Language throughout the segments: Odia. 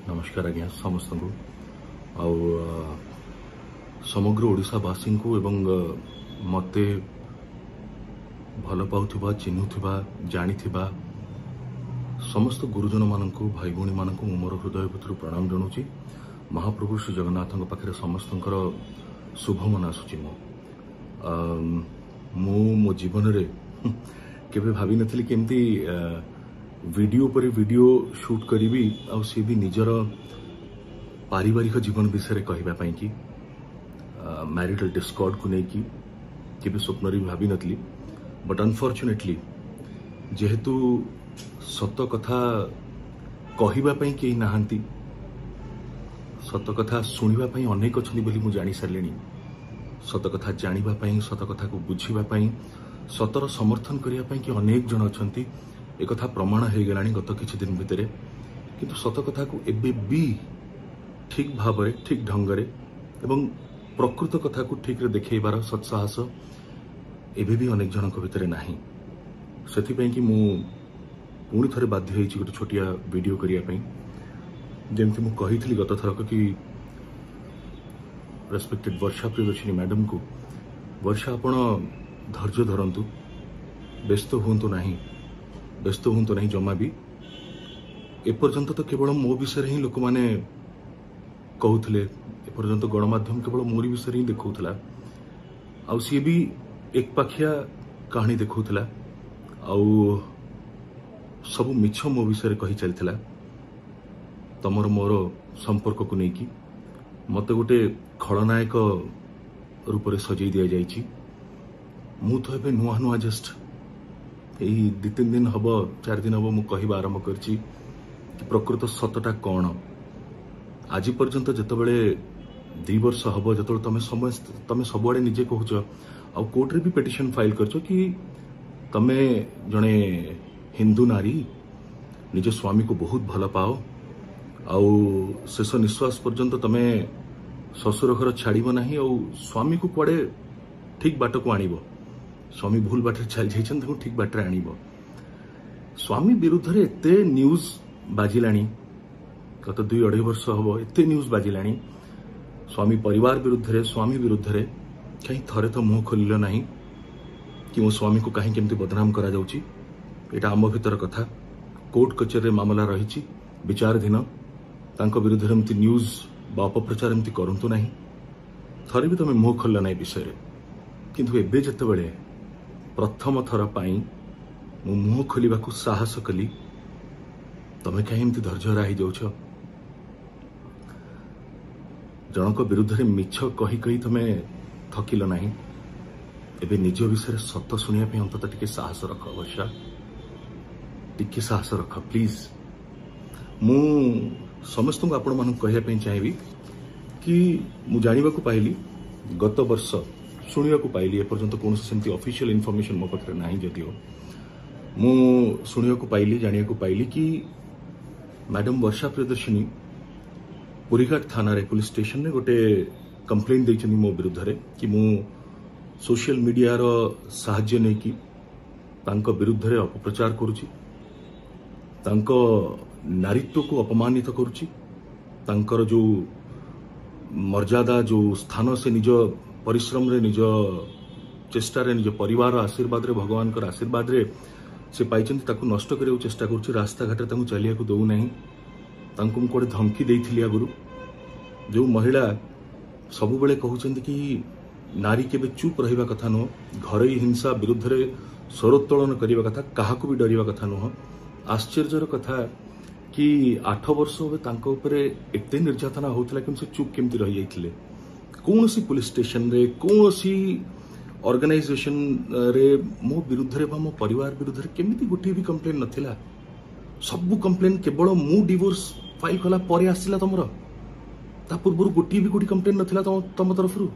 ନମସ୍କାର ଆଜ୍ଞା ସମସ୍ତଙ୍କୁ ଆଉ ସମଗ୍ର ଓଡ଼ିଶାବାସୀଙ୍କୁ ଏବଂ ମୋତେ ଭଲ ପାଉଥିବା, ଚିହ୍ନୁଥିବା, ଜାଣିଥିବା ସମସ୍ତ ଗୁରୁଜନମାନଙ୍କୁ, ଭାଇ ଭଉଣୀମାନଙ୍କୁ ମୁଁ ମୋର ହୃଦୟ ଭିତରୁ ପ୍ରଣାମ ଜଣାଉଛି। ମହାପ୍ରଭୁ ଶ୍ରୀ ଜଗନ୍ନାଥଙ୍କ ପାଖରେ ସମସ୍ତଙ୍କର ଶୁଭ ମନ ଆସୁଛି। ମୁଁ ମୋ ଜୀବନରେ କେବେ ଭାବିନଥିଲି କି ଏମିତି ଭିଡ଼ିଓ ପରେ ଭିଡ଼ିଓ ସୁଟ୍ କରିବି, ଆଉ ସିଏ ବି ନିଜର ପାରିବାରିକ ଜୀବନ ବିଷୟରେ କହିବା ପାଇଁକି, ମ୍ୟାରିଟାଲ ଡିସ୍କର୍ଡକୁ ନେଇକି କେବେ ସ୍ୱପ୍ନରେ ବି ଭାବିନଥିଲି। ବଟ୍ ଅନଫର୍ଚୁନେଟଲି ଯେହେତୁ ସତ କଥା କହିବା ପାଇଁ କେହି ନାହାନ୍ତି, ସତ କଥା ଶୁଣିବା ପାଇଁ ଅନେକ ଅଛନ୍ତି ବୋଲି ମୁଁ ଜାଣିସାରିଲିଣି। ସତ କଥା ଜାଣିବା ପାଇଁ, ସତ କଥାକୁ ବୁଝିବା ପାଇଁ, ସତର ସମର୍ଥନ କରିବା ପାଇଁ କି ଅନେକ ଜଣ ଅଛନ୍ତି, ଏକଥା ପ୍ରମାଣ ହେଇଗଲାଣି ଗତ କିଛି ଦିନ ଭିତରେ। କିନ୍ତୁ ସତ କଥାକୁ ଏବେ ବି ଠିକ୍ ଭାବରେ, ଠିକ୍ ଢଙ୍ଗରେ ଏବଂ ପ୍ରକୃତ କଥାକୁ ଠିକ୍ରେ ଦେଖେଇବାର ସତ୍ସାହସ ଏବେ ବି ଅନେକ ଜଣଙ୍କ ଭିତରେ ନାହିଁ। ସେଥିପାଇଁ କି ମୁଁ ପୁଣି ଥରେ ବାଧ୍ୟ ହେଇଛି ଗୋଟେ ଛୋଟିଆ ଭିଡ଼ିଓ କରିବା ପାଇଁ। ଯେମିତି ମୁଁ କହିଥିଲି ଗତ ଥରକ କି ରେସ୍ପେକ୍ଟେଡ୍ ବର୍ଷା ପ୍ରିୟଦର୍ଶିନୀ ମ୍ୟାଡ଼ାମକୁ, ବର୍ଷା ଆପଣ ଧୈର୍ଯ୍ୟ ଧରନ୍ତୁ, ବ୍ୟସ୍ତ ହୁଅନ୍ତୁ ନାହିଁ, ବ୍ୟସ୍ତ ହୁଅନ୍ତୁ ନାହିଁ ଜମା ବି। ଏପର୍ଯ୍ୟନ୍ତ ତ କେବଳ ମୋ ବିଷୟରେ ହିଁ ଲୋକମାନେ କହୁଥିଲେ, ଏପର୍ଯ୍ୟନ୍ତ ଗଣମାଧ୍ୟମ କେବଳ ମୋରି ବିଷୟରେ ହିଁ ଦେଖାଉଥିଲା, ଆଉ ସିଏ ବି ଏକପାଖିଆ କାହାଣୀ ଦେଖାଉଥିଲା, ଆଉ ସବୁ ମିଛ ମୋ ବିଷୟରେ କହି ଚାଲିଥିଲା। ତମର ମୋର ସମ୍ପର୍କକୁ ନେଇକି ମୋତେ ଗୋଟେ ଖଳନାୟକ ରୂପରେ ସଜେଇ ଦିଆଯାଇଛି। ମୁଁ ତ ଏବେ ନୂଆ ନୂଆ ଜଷ୍ଟ ଏଇ 2-3 ଦିନ ହବ, 4 ଦିନ ହବ ମୁଁ କହିବା ଆରମ୍ଭ କରିଛି କି ପ୍ରକୃତ ସତଟା କ'ଣ। ଆଜି ପର୍ଯ୍ୟନ୍ତ ଯେତେବେଳେ 2 ବର୍ଷ ହବ, ଯେତେବେଳେ ତମେ ସମସ୍ତେ, ତମେ ସବୁଆଡ଼େ ନିଜେ କହୁଛ ଆଉ କୋର୍ଟରେ ବି ପିଟିସନ ଫାଇଲ୍ କରିଛ କି ତମେ ଜଣେ ହିନ୍ଦୁ ନାରୀ, ନିଜ ସ୍ୱାମୀକୁ ବହୁତ ଭଲ ପାଅ, ଆଉ ଶେଷ ନିଶ୍ୱାସ ପର୍ଯ୍ୟନ୍ତ ତମେ ଶ୍ୱଶୁର ଘର ଛାଡ଼ିବ ନାହିଁ, ଆଉ ସ୍ୱାମୀକୁ କୁଆଡ଼େ ଠିକ୍ ବାଟକୁ ଆଣିବ। ସ୍ୱାମୀ ଭୁଲ ବାଟରେ ଚାଲି ଯାଇଛନ୍ତି, ତାଙ୍କୁ ଠିକ୍ ବାଟରେ ଆଣିବ। ସ୍ୱାମୀ ବିରୁଦ୍ଧରେ ଏତେ ନ୍ୟୁଜ୍ ବାଜିଲାଣି, ଗତ 2-2.5 ବର୍ଷ ହବ ଏତେ ନ୍ୟୁଜ୍ ବାଜିଲାଣି ସ୍ୱାମୀ ପରିବାର ବିରୁଦ୍ଧରେ, ସ୍ୱାମୀ ବିରୁଦ୍ଧରେ। କାହିଁ ଥରେ ତ ମୁହଁ ଖୋଲିଲ ନାହିଁ କି ମୋ ସ୍ୱାମୀକୁ କାହିଁକି ଏମିତି ବଦନାମ କରାଯାଉଛି। ଏଇଟା ଆମ ଭିତର କଥା, କୋର୍ଟ କଚେରୀରେ ମାମଲା ରହିଛି ବିଚାରାଧୀନ, ତାଙ୍କ ବିରୁଦ୍ଧରେ ଏମିତି ନ୍ୟୁଜ୍ ବା ଅପପ୍ରଚାର ଏମିତି କରନ୍ତୁ ନାହିଁ। ଥରେ ବି ତମେ ମୁହଁ ଖୋଲିଲ ନାହିଁ ବିଷୟରେ। କିନ୍ତୁ ଏବେ ଯେତେବେଳେ ପ୍ରଥମ ଥର ପାଇଁ ମୁଁ ମୁହଁ ଖୋଲିବାକୁ ସାହସ କଲି, ତମେ କାହିଁ ଏମିତି ଧୈର୍ଯ୍ୟହରା ହେଇଯାଉଛ? ଜଣଙ୍କ ବିରୁଦ୍ଧରେ ମିଛ କହି କହି ତମେ ଥକିଲ ନାହିଁ, ଏବେ ନିଜ ବିଷୟରେ ସତ ଶୁଣିବା ପାଇଁ ଅନ୍ତତଃ ଟିକେ ସାହସ ରଖ ବର୍ଷା, ଟିକେ ସାହସ ରଖ ପ୍ଲିଜ୍। ମୁଁ ସମସ୍ତଙ୍କୁ ଆପଣମାନଙ୍କୁ କହିବା ପାଇଁ ଚାହିଁବି କି ମୁଁ ଜାଣିବାକୁ ପାଇଲି ଗତ ବର୍ଷ, ଶୁଣିବାକୁ ପାଇଲି, ଏପର୍ଯ୍ୟନ୍ତ କୌଣସି ସେମିତି ଅଫିସିଆଲ ଇନଫର୍ମେସନ ମୋ ପାଖରେ ନାହିଁ, ଯଦିଓ ମୁଁ ଶୁଣିବାକୁ ପାଇଲି, ଜାଣିବାକୁ ପାଇଲି କି ମ୍ୟାଡ଼ାମ ବର୍ଷା ପ୍ରିୟଦର୍ଶିନୀ ପୁରୀଘାଟ ଥାନାରେ, ପୋଲିସ ଷ୍ଟେସନରେ ଗୋଟେ କମ୍ପ୍ଲେନ୍ ଦେଇଛନ୍ତି ମୋ ବିରୁଦ୍ଧରେ କି ମୁଁ ସୋସିଆଲ ମିଡ଼ିଆର ସାହାଯ୍ୟ ନେଇକି ତାଙ୍କ ବିରୁଦ୍ଧରେ ଅପପ୍ରଚାର କରୁଛି, ତାଙ୍କ ନାରୀତ୍ୱକୁ ଅପମାନିତ କରୁଛି, ତାଙ୍କର ଯେଉଁ ମର୍ଯ୍ୟାଦା, ଯେଉଁ ସ୍ଥାନ ସେ ନିଜ ପରିଶ୍ରମରେ, ନିଜ ଚେଷ୍ଟାରେ, ନିଜ ପରିବାର ଆଶୀର୍ବାଦରେ, ଭଗବାନଙ୍କର ଆଶୀର୍ବାଦରେ ସେ ପାଇଛନ୍ତି, ତାକୁ ନଷ୍ଟ କରିବାକୁ ଚେଷ୍ଟା କରୁଛି। ରାସ୍ତାଘାଟରେ ତାଙ୍କୁ ଚାଲିବାକୁ ଦେଉନାହିଁ। ତାଙ୍କୁ ମୁଁ କୁଆଡ଼େ ଧମକି ଦେଇଥିଲି ଆଗରୁ। ଯେଉଁ ମହିଳା ସବୁବେଳେ କହୁଛନ୍ତି କି ନାରୀ କେବେ ଚୁପ୍ ରହିବା କଥା ନୁହଁ, ଘରୋଇ ହିଂସା ବିରୁଦ୍ଧରେ ସ୍ୱରୋତ୍ତୋଳନ କରିବା କଥା, କାହାକୁ ବି ଡରିବା କଥା ନୁହଁ, ଆଶ୍ଚର୍ଯ୍ୟର କଥା କି 8 ବର୍ଷ ଏବେ ତାଙ୍କ ଉପରେ ଏତେ ନିର୍ଯାତନା ହେଉଥିଲା, କିନ୍ତୁ ସେ ଚୁପ୍ କେମିତି ରହିଯାଇଥିଲେ? କୌଣସି ପୋଲିସ ଷ୍ଟେସନରେ, କୌଣସି ଅର୍ଗାନାଇଜେସନରେ ମୋ ବିରୁଦ୍ଧରେ ବା ମୋ ପରିବାର ବିରୁଦ୍ଧରେ କେମିତି ଗୋଟିଏ ବି କମ୍ପ୍ଲେନ୍ ନଥିଲା? ସବୁ କମ୍ପ୍ଲେନ୍ କେବଳ ମୁଁ ଡିଭୋର୍ସ ଫାଇଲ୍ କଲା ପରେ ଆସିଲା ତମର, ତା ପୂର୍ବରୁ ଗୋଟିଏ ବି କୋଉଠି କମ୍ପ୍ଲେନ୍ ନଥିଲା ତମ ତରଫରୁ।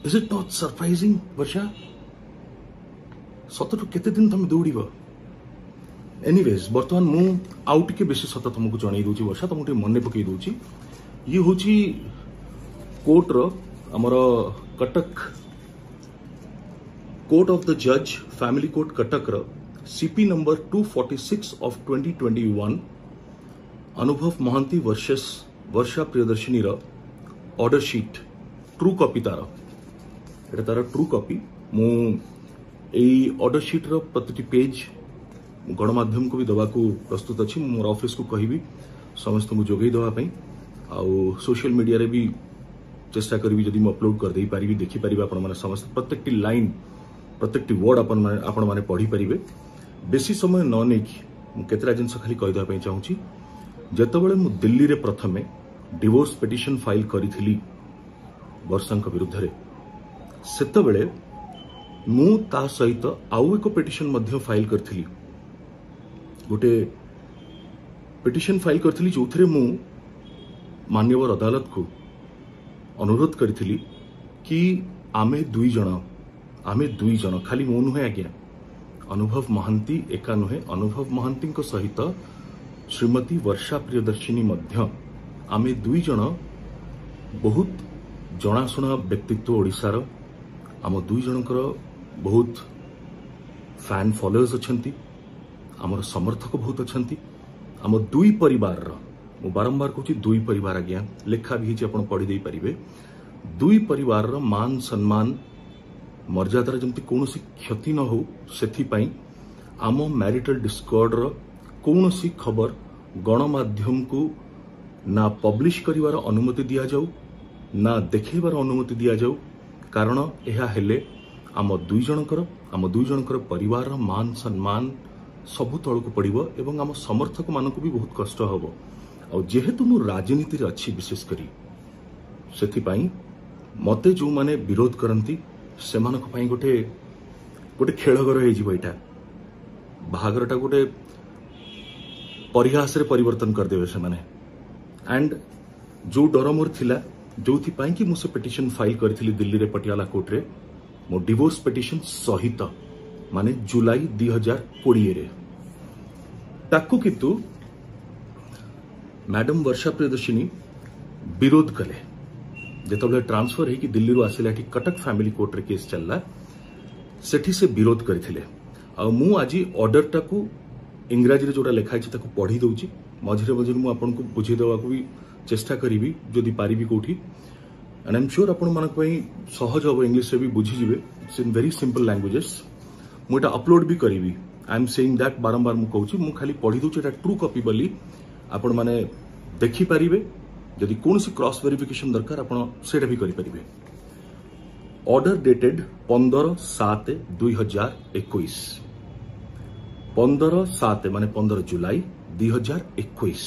Is it not surprising Barsha? ସତଠୁ କେତେ ଦିନ ତମେ ଦୌଡ଼ିବ? ଏନିୱେଜ୍, ବର୍ତ୍ତମାନ ମୁଁ ଆଉ ଟିକେ ବେଶୀ ସତ ତମକୁ ଜଣେଇ ଦେଉଛି ବର୍ଷା, ତମକୁ ଟିକେ ମନେ ପକେଇ ଦେଉଛି। ଇଏ ହେଉଛି କୋର୍ଟର, ଆମର କଟକ କୋର୍ଟ ଅଫ୍ the ଜଜ୍, ଫ୍ୟାମିଲି କୋର୍ଟ କଟକର CP number 246 of 2021, Anubhav Mohanty versus ବର୍ଷା ପ୍ରିୟଦର୍ଶିନୀର ଅର୍ଡର ସିଟ୍ ଟ୍ରୁ କପି ତାର, ଏଇଟା ତାର ଟ୍ରୁ କପି। ମୁଁ ଏଇ ଅର୍ଡର ସିଟ୍ର ପ୍ରତିଟି ପେଜ୍ ଗଣମାଧ୍ୟମକୁ ବି ଦେବାକୁ ପ୍ରସ୍ତୁତ ଅଛି। ମୁଁ ମୋର ଅଫିସକୁ କହିବି ସମସ୍ତଙ୍କୁ ଯୋଗାଇ ଦେବା ପାଇଁ, ଆଉ ସୋସିଆଲ ମିଡ଼ିଆରେ ବି ଚେଷ୍ଟା କରିବି, ଯଦି ମୁଁ ଅପଲୋଡ଼ କରିଦେଇ ପାରିବି, ଦେଖିପାରିବେ ଆପଣମାନେ ସମସ୍ତେ। ପ୍ରତ୍ୟେକଟି ଲାଇନ୍, ପ୍ରତ୍ୟେକଟି ୱାର୍ଡ ଆପଣମାନେ ପଢ଼ିପାରିବେ। ବେଶୀ ସମୟ ନ ନେଇକି ମୁଁ କେତେଟା ଜିନିଷ ଖାଲି କହିଦେବା ପାଇଁ ଚାହୁଁଛି। ଯେତେବେଳେ ମୁଁ ଦିଲ୍ଲୀରେ ପ୍ରଥମେ ଡିଭୋର୍ସ ପିଟିସନ ଫାଇଲ କରିଥିଲି ବର୍ଷାଙ୍କ ବିରୁଦ୍ଧରେ, ସେତେବେଳେ ମୁଁ ତା ସହିତ ଆଉ ଏକ ପିଟିସନ ମଧ୍ୟ ଫାଇଲ କରିଥିଲି। ଗୋଟେ ପିଟିସନ ଫାଇଲ କରିଥିଲି ଯେଉଁଥିରେ ମୁଁ ମାନ୍ୟବର ଅଦାଲତକୁ ଅନୁରୋଧ କରିଥିଲି କି ଆମେ ଦୁଇ ଜଣ, ଖାଲି ମୁଁ ନୁହେଁ ଆଜ୍ଞା, ଅନୁଭବ ମହାନ୍ତି ଏକା ନୁହେଁ, ଅନୁଭବ ମହାନ୍ତିଙ୍କ ସହିତ ଶ୍ରୀମତୀ ବର୍ଷା ପ୍ରିୟଦର୍ଶିନୀ ମଧ୍ୟ, ଆମେ ଦୁଇ ଜଣ ବହୁତ ଜଣାଶୁଣା ବ୍ୟକ୍ତିତ୍ୱ ଓଡ଼ିଶାର। ଆମ ଦୁଇ ଜଣଙ୍କର ବହୁତ ଫ୍ୟାନ୍ ଫଲୋଅର୍ସ ଅଛନ୍ତି, ଆମର ସମର୍ଥକ ବହୁତ ଅଛନ୍ତି। ଆମ ଦୁଇ ପରିବାରର, ମୁଁ ବାରମ୍ବାର କହୁଛି ଦୁଇ ପରିବାର ଆଜ୍ଞା, ଲେଖା ବି ହେଇଛି, ଆପଣ ପଢ଼ି ଦେଇପାରିବେ, ଦୁଇ ପରିବାରର ମାନ ସମ୍ମାନ ମର୍ଯ୍ୟାଦାର ଯେମିତି କୌଣସି କ୍ଷତି ନ ହଉ, ସେଥିପାଇଁ ଆମ ମ୍ୟାରିଟାଲ ଡିସ୍କର୍ଡର କୌଣସି ଖବର ଗଣମାଧ୍ୟମକୁ ନା ପବ୍ଲିଶ କରିବାର ଅନୁମତି ଦିଆଯାଉ, ନା ଦେଖେଇବାର ଅନୁମତି ଦିଆଯାଉ। କାରଣ ଏହା ହେଲେ ଆମ ଦୁଇ ଜଣଙ୍କର ପରିବାରର ମାନ ସମ୍ମାନ ସବୁ ତଳକୁ ପଡ଼ିବ ଏବଂ ଆମ ସମର୍ଥକମାନଙ୍କୁ ବି ବହୁତ କଷ୍ଟ ହେବ। ଆଉ ଯେହେତୁ ମୁଁ ରାଜନୀତିରେ ଅଛି ବିଶେଷ କରି, ସେଥିପାଇଁ ମୋତେ ଯେଉଁମାନେ ବିରୋଧ କରନ୍ତି, ସେମାନଙ୍କ ପାଇଁ ଗୋଟେ ଖେଳଘର ହେଇଯିବ ଏଇଟା। ବାହାଘରଟା ଗୋଟେ ପରିହାସରେ ପରିବର୍ତ୍ତନ କରିଦେବେ ସେମାନେ। ଆଣ୍ଡ ଯୋଉ ଡର ମୋର ଥିଲା, ଯୋଉଥିପାଇଁ କି ମୁଁ ସେ ପିଟିସନ ଫାଇଲ କରିଥିଲି ଦିଲ୍ଲୀରେ ପଟିଆଲା କୋର୍ଟରେ ମୋ ଡିଭୋର୍ସ ପିଟିସନ ସହିତ, ମାନେ ଜୁଲାଇ 2020ରେ, ତାକୁ କିନ୍ତୁ ମ୍ୟାଡମ ବର୍ଷା ପ୍ରିୟଦର୍ଶିନୀ ବିରୋଧ କଲେ। ଯେତେବେଳେ ଟ୍ରାନ୍ସଫର ହେଇକି ଦିଲ୍ଲୀରୁ ଆସିଲା ଏଠି କଟକ ଫ୍ୟାମିଲି କୋର୍ଟରେ କେସ୍ ଚାଲିଲା, ସେଠି ସେ ବିରୋଧ କରିଥିଲେ। ଆଉ ମୁଁ ଆଜି ଅର୍ଡରଟାକୁ ଇଂରାଜୀରେ ଯୋଉଟା ଲେଖା ହେଇଛି ତାକୁ ପଢି ଦଉଛି। ମଝିରେ ମଝିରେ ମୁଁ ଆପଣଙ୍କୁ ବୁଝେଇ ଦେବାକୁ ବି ଚେଷ୍ଟା କରିବି ଯଦି ପାରିବି କୋଉଠି। ଆଣ୍ଡ ଆଇମ୍ ସିଓର ଆପଣମାନଙ୍କ ପାଇଁ ସହଜ ହବ, ଇଂଲିଶରେ ବି ବୁଝିଯିବେ। It's in very simple languages. ମୁଁ ଏଇଟା ଅପଲୋଡ ବି କରିବି, I M ସେଇଂ that. ବାରମ୍ବାର ମୁଁ କହୁଛି, ମୁଁ ଖାଲି ପଢି ଦଉଛି, ଏଇଟା ଟ୍ରୁ କପି ବୋଲି ଆପଣମାନେ ଦେଖିପାରିବେ। ଯଦି କୌଣସି କ୍ରସ୍ ଭେରିଫିକେସନ ଦରକାର, ଆପଣ ସେଇଟା ବି କରିପାରିବେ। Order dated 15/7/2021। 15/7 ମାନେ 15 ଜୁଲାଇ 2021।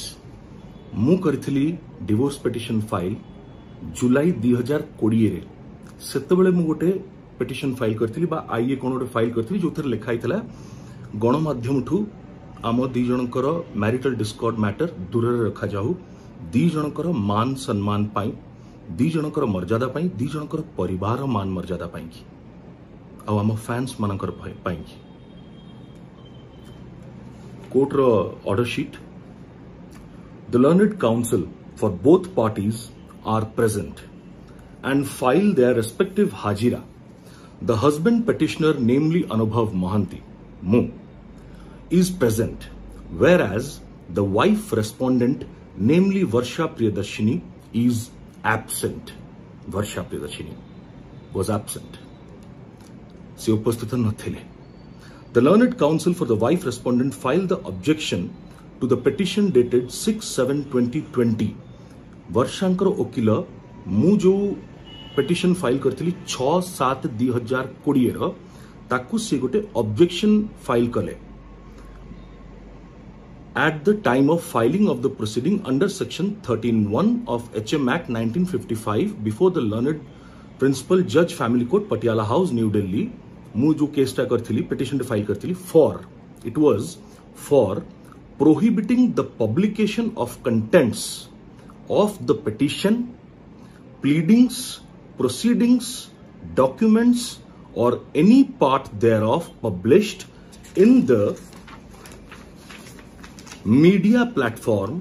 ମୁଁ କରିଥିଲି ଡିଭୋର୍ସ ପିଟିସନ ଫାଇଲ ଜୁଲାଇ 2020ରେ। ସେତେବେଳେ ମୁଁ ଗୋଟେ ପିଟିସନ ଫାଇଲ କରିଥିଲି ବା ଆଇଏ କ'ଣ ଗୋଟେ ଫାଇଲ କରିଥିଲି, ଯୋଉଥିରେ ଲେଖା ହେଇଥିଲା ଗଣମାଧ୍ୟମଠୁ ଆମ ଦି ଜଣଙ୍କର ମ୍ୟାରିଟାଲ ଡିସ୍କର୍ଡ ମ୍ୟାଟର ଦୂରରେ ରଖାଯାଉ, ଦି ଜଣଙ୍କର ମାନ ସମ୍ମାନ ପାଇଁ, ଦି ଜଣଙ୍କର ମର୍ଯ୍ୟାଦା ପାଇଁ, ଦି ଜଣଙ୍କର ପରିବାର ମାନ ମର୍ଯ୍ୟାଦା ପାଇଁକି ଆଉ ଆମ ଫ୍ୟାନ୍ସ ମାନଙ୍କର ପାଇଁକି। କୋର୍ଟର order sheet. The learned counsel for both parties are present and file their respective hajira. The husband petitioner, namely Anubhav Mohanty, ମୁଁ, is present, whereas the wife respondent, namely Varsha Priyadarshini, is absent. Varsha Priyadarshini was absent. ସେ ଉପସ୍ଥିତ ନଥିଲେ। The learned counsel for the wife respondent filed the objection to the petition dated 6/7/2020. ବର୍ଷାଙ୍କର ଓକିଲ ମୁଁ ଯୋଉ ପିଟିସନ ଫାଇଲ କରିଥିଲି 6/7/2020ର, ତାକୁ ସେ ଗୋଟେ ଅବଜେକ୍ସନ ଫାଇଲ କଲେ at the time of filing of the proceeding under section 13(1) of HM Act 1955 before the learned principal judge, Family Court, Patiala House, New Delhi. ମୁଁ ଯୋଉ କେସଟା କରିଥିଲି, ପିଟିସନଟା ଫାଇଲ କରିଥିଲି, for it was for prohibiting the publication of contents of the petition, pleadings, proceedings, documents or any part thereof published in the media platform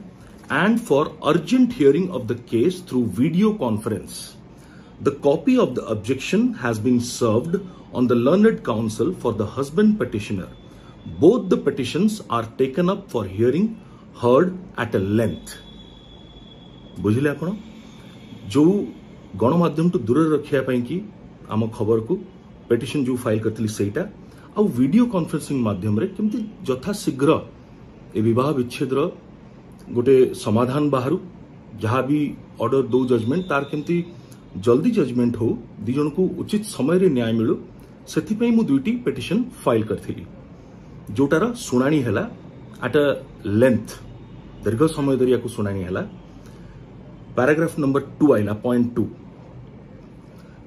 and for urgent hearing of the case through video conference. The copy of the objection has been served on the learned counsel for the husband petitioner. Both the petitions are taken up for hearing heard at a length. ବୁଝିଲେ ଆପଣ, ଯେଉଁ ଗଣମାଧ୍ୟମଠୁ ଦୂରରେ ରଖିବା ପାଇଁକି ଆମ ଖବରକୁ ପିଟିସନ ଯେଉଁ ଫାଇଲ୍ କରିଥିଲି ସେଇଟା, ଆଉ ଭିଡ଼ିଓ କନଫରେନ୍ସିଂ ମାଧ୍ୟମରେ କେମିତି ଯଥାଶୀଘ୍ର ଏ ବିବାହ ବିଚ୍ଛେଦର ଗୋଟେ ସମାଧାନ ବାହାରୁ, ଯାହା ବି ଅର୍ଡର ଦଉ ଜଜମେଣ୍ଟ ତାର କେମିତି ଜଲ୍ଦି ଜଜମେଣ୍ଟ ହଉ, ଦି ଜଣକୁ ଉଚିତ ସମୟରେ ନ୍ୟାୟ ମିଳୁ, ସେଥିପାଇଁ ମୁଁ ଦୁଇଟି ପିଟିସନ ଫାଇଲ୍ କରିଥିଲି, ଯୋଉଟାର ଶୁଣାଣି ହେଲା ଆଟ୍ ଅ ଲେନ୍ଥ, ଦୀର୍ଘ ସମୟ ଧରି ୟାକୁ ଶୁଣାଣି ହେଲା। ପ୍ୟାରାଗ୍ରାଫ ନମ୍ବର 2 ଆଇଲା, point 2।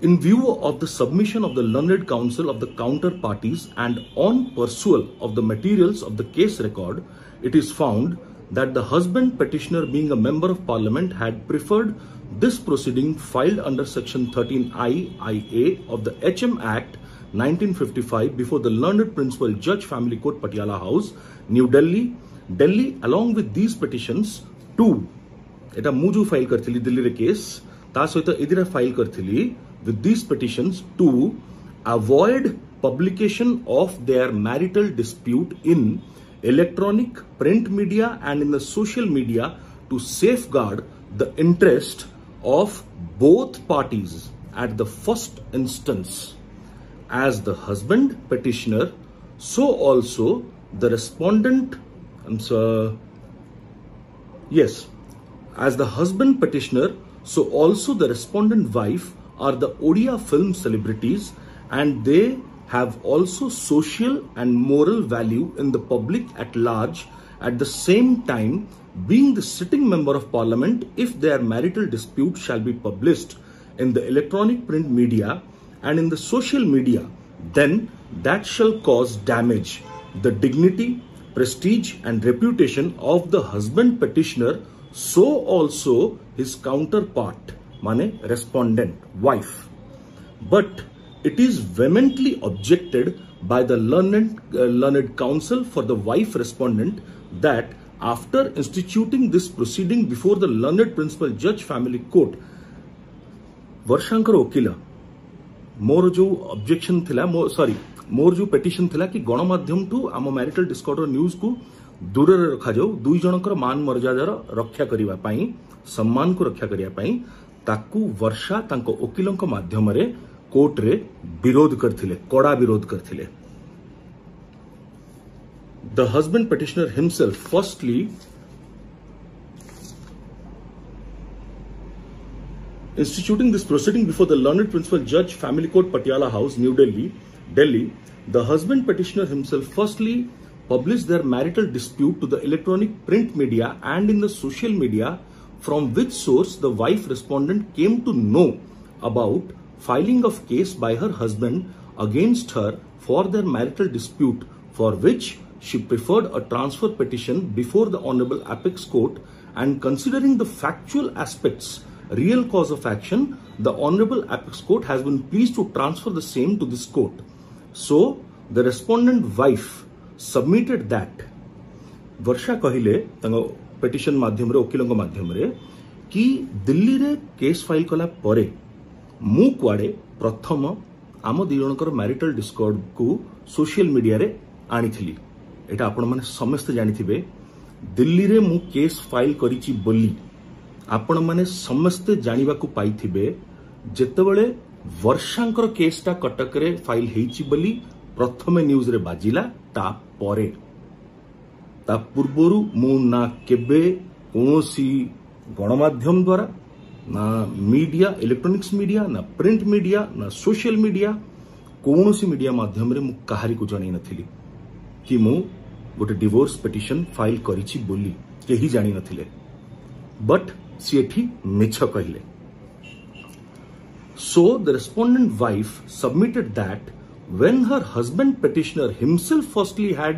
In view of the submission of the learned counsel of the counter parties and on perusal of the materials of the case record, it is found that the husband petitioner, being a member of parliament, had preferred this proceeding filed under section 13I IA of the HM Act 1955 before the learned principal judge, Family Court, Patiala House, New Delhi, Delhi, along with these petitions 2. ଏଟା ମୁଁ ଯୋଉ ଫାଇଲ୍ କରିଥିଲି ଦିଲ୍ଲୀରେ କେସ୍, ତା ସହିତ ଏ ଦିଟା ଫାଇଲ୍ କରିଥିଲି with these petitions to avoid publication of their marital dispute in electronic, print media and in the social media to safeguard the interest of both parties at the first instance. As the husband petitioner, so also the respondent, yes, as the husband petitioner, so also the respondent wife are the Odia film celebrities, and they have also social and moral value in the public at large. At the same time, being the sitting member of parliament, if their marital dispute shall be published in the electronic print media and in the social media, then that shall cause damage the dignity, prestige and reputation of the husband petitioner, so also his counterpart, mane respondent wife. But it is vehemently objected by the learned counsel for the wife respondent that after instituting this proceeding before the learned principal judge, family court, ବର୍ଷାଙ୍କର ଓକିଲ ମୋର ଯୋଉ ଅବଜେକ୍ସନ ଥିଲା, ସରି, ମୋର ଯୋଉ ପିଟିସନ ଥିଲା କି ଗଣମାଧ୍ୟମଠୁ ଆମ ମ୍ୟାରିଟାଲ ଡିସ୍କର୍ଡର ନ୍ୟୁଜକୁ ଦୂରରେ ରଖାଯାଉ, ଦୁଇ ଜଣଙ୍କର ମାନ ମର୍ଯ୍ୟାଦାର ରକ୍ଷା କରିବା ପାଇଁ, ସମ୍ମାନକୁ ରକ୍ଷା କରିବା ପାଇଁ, ତାକୁ ବର୍ଷା ତାଙ୍କ ଓକିଲଙ୍କ ମାଧ୍ୟମରେ କୋର୍ଟରେ ବିରୋଧ କରିଥିଲେ, କଡ଼ା ବିରୋଧ କରିଥିଲେ। The husband petitioner himself firstly instituting this proceeding before the learned principal judge, Family Court, Patiala House, New Delhi, Delhi, the husband petitioner himself firstly published their marital dispute to the electronic print media and in the social media, from which source the wife respondent came to know about filing of case by her husband against her for their marital dispute, for which she preferred a transfer petition before the Honorable Apex Court, and considering the factual aspects, real cause of action, the Honorable Apex Court has been pleased to transfer the same to this court. So, the respondent wife submitted that ବର୍ଷା କହିଲେ ତାଙ୍କ ପିଟିସନ ମାଧ୍ୟମରେ, ଓକିଲଙ୍କ ମାଧ୍ୟମରେ, କି ଦିଲ୍ଲୀରେ କେସ୍ ଫାଇଲ୍ କଲା ପରେ ମୁଁ କୁଆଡ଼େ ପ୍ରଥମ ଆମ ଦି ଜଣଙ୍କର ମ୍ୟାରିଟାଲ ଡିସ୍କର୍ଡକୁ ସୋସିଆଲ ମିଡିଆରେ ଆଣିଥିଲି। ଏଇଟା ଆପଣମାନେ ସମସ୍ତେ ଜାଣିଥିବେ। ଦିଲ୍ଲୀରେ ମୁଁ କେସ୍ ଫାଇଲ୍ କରିଛି ବୋଲି ଆପଣମାନେ ସମସ୍ତେ ଜାଣିବାକୁ ପାଇଥିବେ ଯେତେବେଳେ ବର୍ଷାଙ୍କର କେସ୍ଟା କଟକରେ ଫାଇଲ୍ ହେଇଛି ବୋଲି ପ୍ରଥମେ ନ୍ୟୁଜରେ ବାଜିଲା। ତାପରେ, ତା ପୂର୍ବରୁ ମୁଁ ନା କେବେ କୌଣସି ଗଣମାଧ୍ୟମ ଦ୍ୱାରା, ନା ମିଡିଆ, ଇଲେକ୍ଟ୍ରୋନିକ୍ସ ମିଡିଆ, ନା ପ୍ରିଣ୍ଟ ମିଡିଆ, ନା ସୋସିଆଲ ମିଡିଆ, କୌଣସି ମିଡିଆ ମାଧ୍ୟମରେ ମୁଁ କାହାରିକୁ ଜଣାଇ ନଥିଲି କି ମୁଁ ଗୋଟେ ଡିଭୋର୍ସ ପିଟିସନ ଫାଇଲ୍ କରିଛି ବୋଲି। କେହି ଜାଣିନଥିଲେ। ବଟ୍ ସିଏ ଏଠି ମିଛ କହିଲେ। So the respondent wife submitted that when her husband petitioner himself firstly had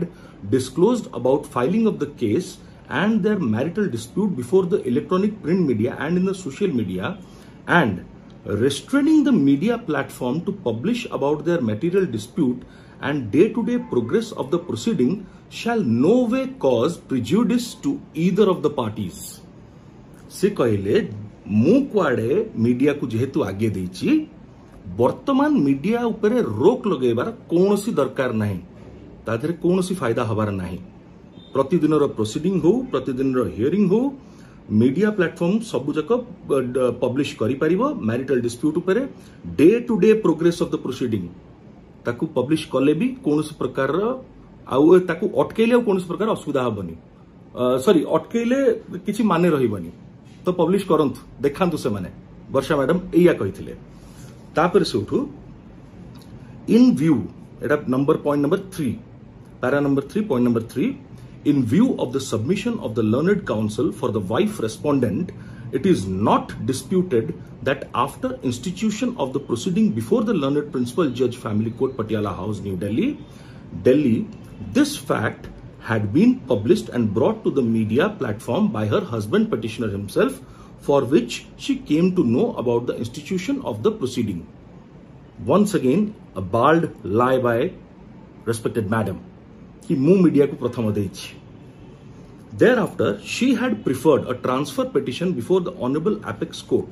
disclosed about filing of the case and their marital dispute before the electronic print media and in the social media, and restraining the media platform to publish about their material dispute and day-to-day progress of the proceeding shall no way cause prejudice to either of the parties. ସେ କହିଲେ ମୁଁ କୁଆଡ଼େ ମିଡିଆକୁ ଯେହେତୁ ଆଗେ ଦେଇଛି, ବର୍ତ୍ତମାନ ମିଡିଆ ଉପରେ ରୋକ ଲଗେଇବାର କୌଣସି ଦରକାର ନାହିଁ, ତା ଦେହରେ କୌଣସି ଫାଇଦା ହବାର ନାହିଁ। ପ୍ରତିଦିନର ପ୍ରୋସିଡିଂ ହଉ, ପ୍ରତିଦିନର ହିୟରିଂ ହଉ, ମିଡିଆ ପ୍ଲାଟଫର୍ମ ସବୁଯାକ ପବ୍ଲିଶ କରିପାରିବ। ମ୍ୟାରିଟାଲ ଡିସ୍ପ୍ୟୁଟ୍ ଉପରେ day to day progress of the proceeding ତାକୁ ପବ୍ଲିଶ କଲେ ବି କୌଣସି ପ୍ରକାରର ଆଉ ତାକୁ ଅଟକେଇଲେ ଆଉ କୌଣସି ପ୍ରକାର ଅସୁବିଧା ହବନି, ସରି, ଅଟକେଇଲେ କିଛି ମାନେ ରହିବନି। ତ ପବ୍ଲିଶ କରନ୍ତୁ, ଦେଖାନ୍ତୁ ସେମାନେ, ବର୍ଷା ମ୍ୟାଡାମ ଏଇଆ କହିଥିଲେ। ତାପରେ ସେଇଠୁ ଇନ୍ ଭ୍ୟୁ, ଏଟା number point number 3, para number 3, point number 3: In view of the submission of the learned counsel for the wife respondent, it is not disputed that after institution of the proceeding before the learned Principal Judge, Family Court, Patiala House, New Delhi, Delhi, this fact had been published and brought to the media platform by her husband petitioner himself, for which she came to know about the institution of the proceeding. Once again, a bald lie by respected madam କି ମୁଁ ମିଡିଆକୁ ପ୍ରଥମ ଦେଇଛି। Thereafter, she had preferred a transfer petition before the Honorable Apex Court.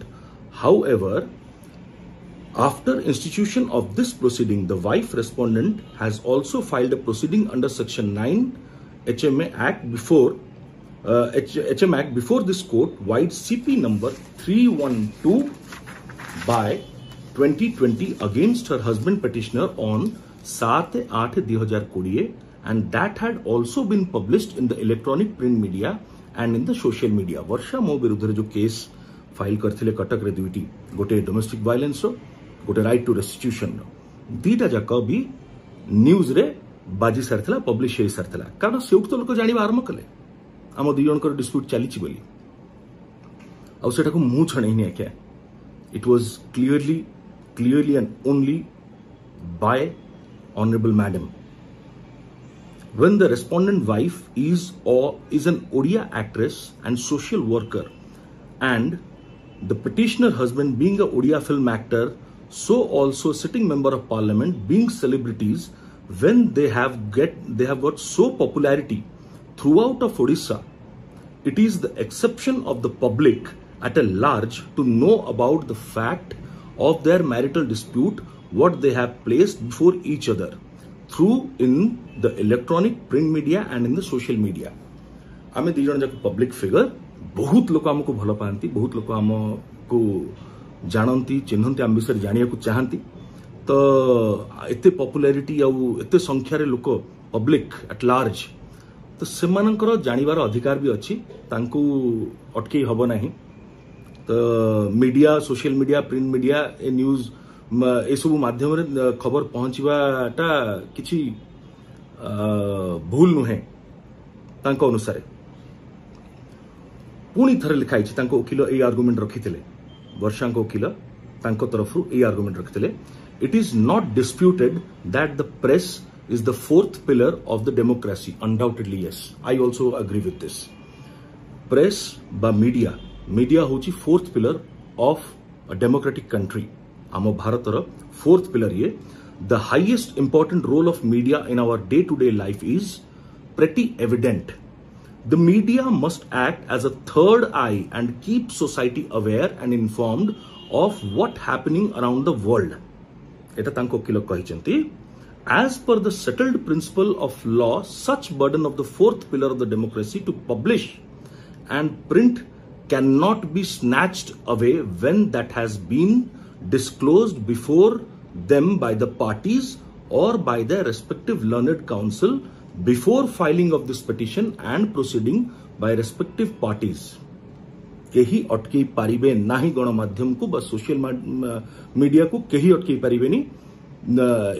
However, after institution of this proceeding, the wife respondent has also filed a proceeding under Section 9 HMA Act before HM Act before this court, vide CP number 312 by 2020 against her husband petitioner on 7/8/2020, and that had also been published in the electronic print media and in the social media. ବର୍ଷା ମୋ ବିରୁଦ୍ଧରେ ଯୋଉ କେସ୍ ଫାଇଲ କରିଥିଲେ କଟକରେ ଦୁଇଟି, ଗୋଟେ ଡୋମେଷ୍ଟିକ ଭାଇଲେନ୍ସର, ଗୋଟେ ରାଇଟ୍ ଟୁ ରେଷ୍ଟିଟ୍ୟୁସନର, ଦିଟା ଯାକ ବି ନ୍ୟୁଜରେ ବାଜି ସାରିଥିଲା, ପବ୍ଲିଶ ହେଇ ସାରିଥିଲା। କାରଣ ସେଇଠୁ ତ ଲୋକ ଜାଣିବା ଆରମ୍ଭ କଲେ ଆମ ଦି ଜଣଙ୍କର ଡିସ୍ପ୍ୟୁଟ୍ ଚାଲିଛି ବୋଲି। ଆଉ ସେଟାକୁ ମୁଁ ଛଣେଇନି ଆଜ୍ଞା, it was clearly and only by honorable madam. When the respondent wife is or is an Odia actress and social worker, and the petitioner husband being a Odia film actor, so also sitting member of parliament, being celebrities, when they have got so popularity throughout of Odisha, it is the exception of the public at a large to know about the fact of their marital dispute, what they have placed before each other through in the electronic print media and in the social media. ଆମେ ଦି ଜଣ ଯାକ ପବ୍ଲିକ ଫିଗର, ବହୁତ ଲୋକ ଆମକୁ ଭଲ ପାଆନ୍ତି, ବହୁତ ଲୋକ ଆମକୁ ଜାଣନ୍ତି, ଚିହ୍ନନ୍ତି, ଆମ ବିଷୟରେ ଜାଣିବାକୁ ଚାହାନ୍ତି। ତ ଏତେ ପପୁଲାରିଟି ଆଉ ଏତେ ସଂଖ୍ୟାରେ ଲୋକ, ପବ୍ଲିକ ଆଟ୍ ଲାର୍ଜ, ତ ସେମାନଙ୍କର ଜାଣିବାର ଅଧିକାର ବି ଅଛି, ତାଙ୍କୁ ଅଟକେଇ ହବ ନାହିଁ। ତ media, social media, print media, ଏ ନ୍ୟୁଜ୍ ଏସବୁ ମାଧ୍ୟମରେ ଖବର ପହଞ୍ଚିବାଟା କିଛି ଭୁଲ ନୁହେଁ ତାଙ୍କ ଅନୁସାରେ। ପୁଣି ଥରେ ଲେଖା ହେଇଛି, ତାଙ୍କ ଓକିଲ ଏଇ ଆର୍ଗୁମେଣ୍ଟ ରଖିଥିଲେ, ବର୍ଷାଙ୍କ ଓକିଲ ତାଙ୍କ ତରଫରୁ ଏଇ ଆର୍ଗୁମେଣ୍ଟ ରଖିଥିଲେ: It is not disputed that the press is the fourth pillar of the democracy. Undoubtedly, yes, I also agree with this. Press ବା ମିଡିଆ, ମିଡିଆ ହେଉଛି fourth pillar of a democratic country. ଆମ ଭାରତର ଫୋର୍ଥ ପିଲର ଇଏ। The highest important role of media in our day to day life is pretty evident. The media must act as a third eye and keep society aware and informed of what happening around the world. ଏଟା ତାଙ୍କ ଓକିଲ କହିଛନ୍ତି। As per the settled principle of law, such burden of the fourth pillar of the democracy to publish and print cannot be snatched away when that has been disclosed before them by the parties or by their respective learned counsel before filing of this petition and proceeding by respective parties. କେହି ଅଟକେଇ ପାରିବେ ନାହିଁ ଗଣମାଧ୍ୟମକୁ ବା ସୋସିଆଲ ମିଡିଆକୁ, କେହି ଅଟକେଇ ପାରିବେନି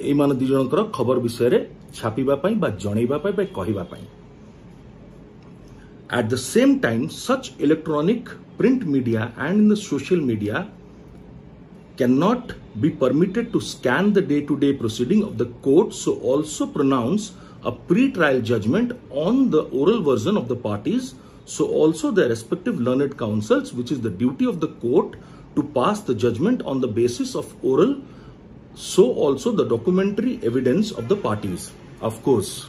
ଏଇମାନେ ଦି ଜଣଙ୍କର ଖବର ବିଷୟରେ ଛାପିବା ପାଇଁ ବା ଜଣେଇବା ପାଇଁ ବା କହିବା ପାଇଁ। At the same time, such electronic print media and in the social media cannot be permitted to scan the day-to-day proceeding of the court, so also pronounce a pre-trial judgment on the oral version of the parties, so also their respective learned counsels, which is the duty of the court to pass the judgment on the basis of oral, so also the documentary evidence of the parties. Of course,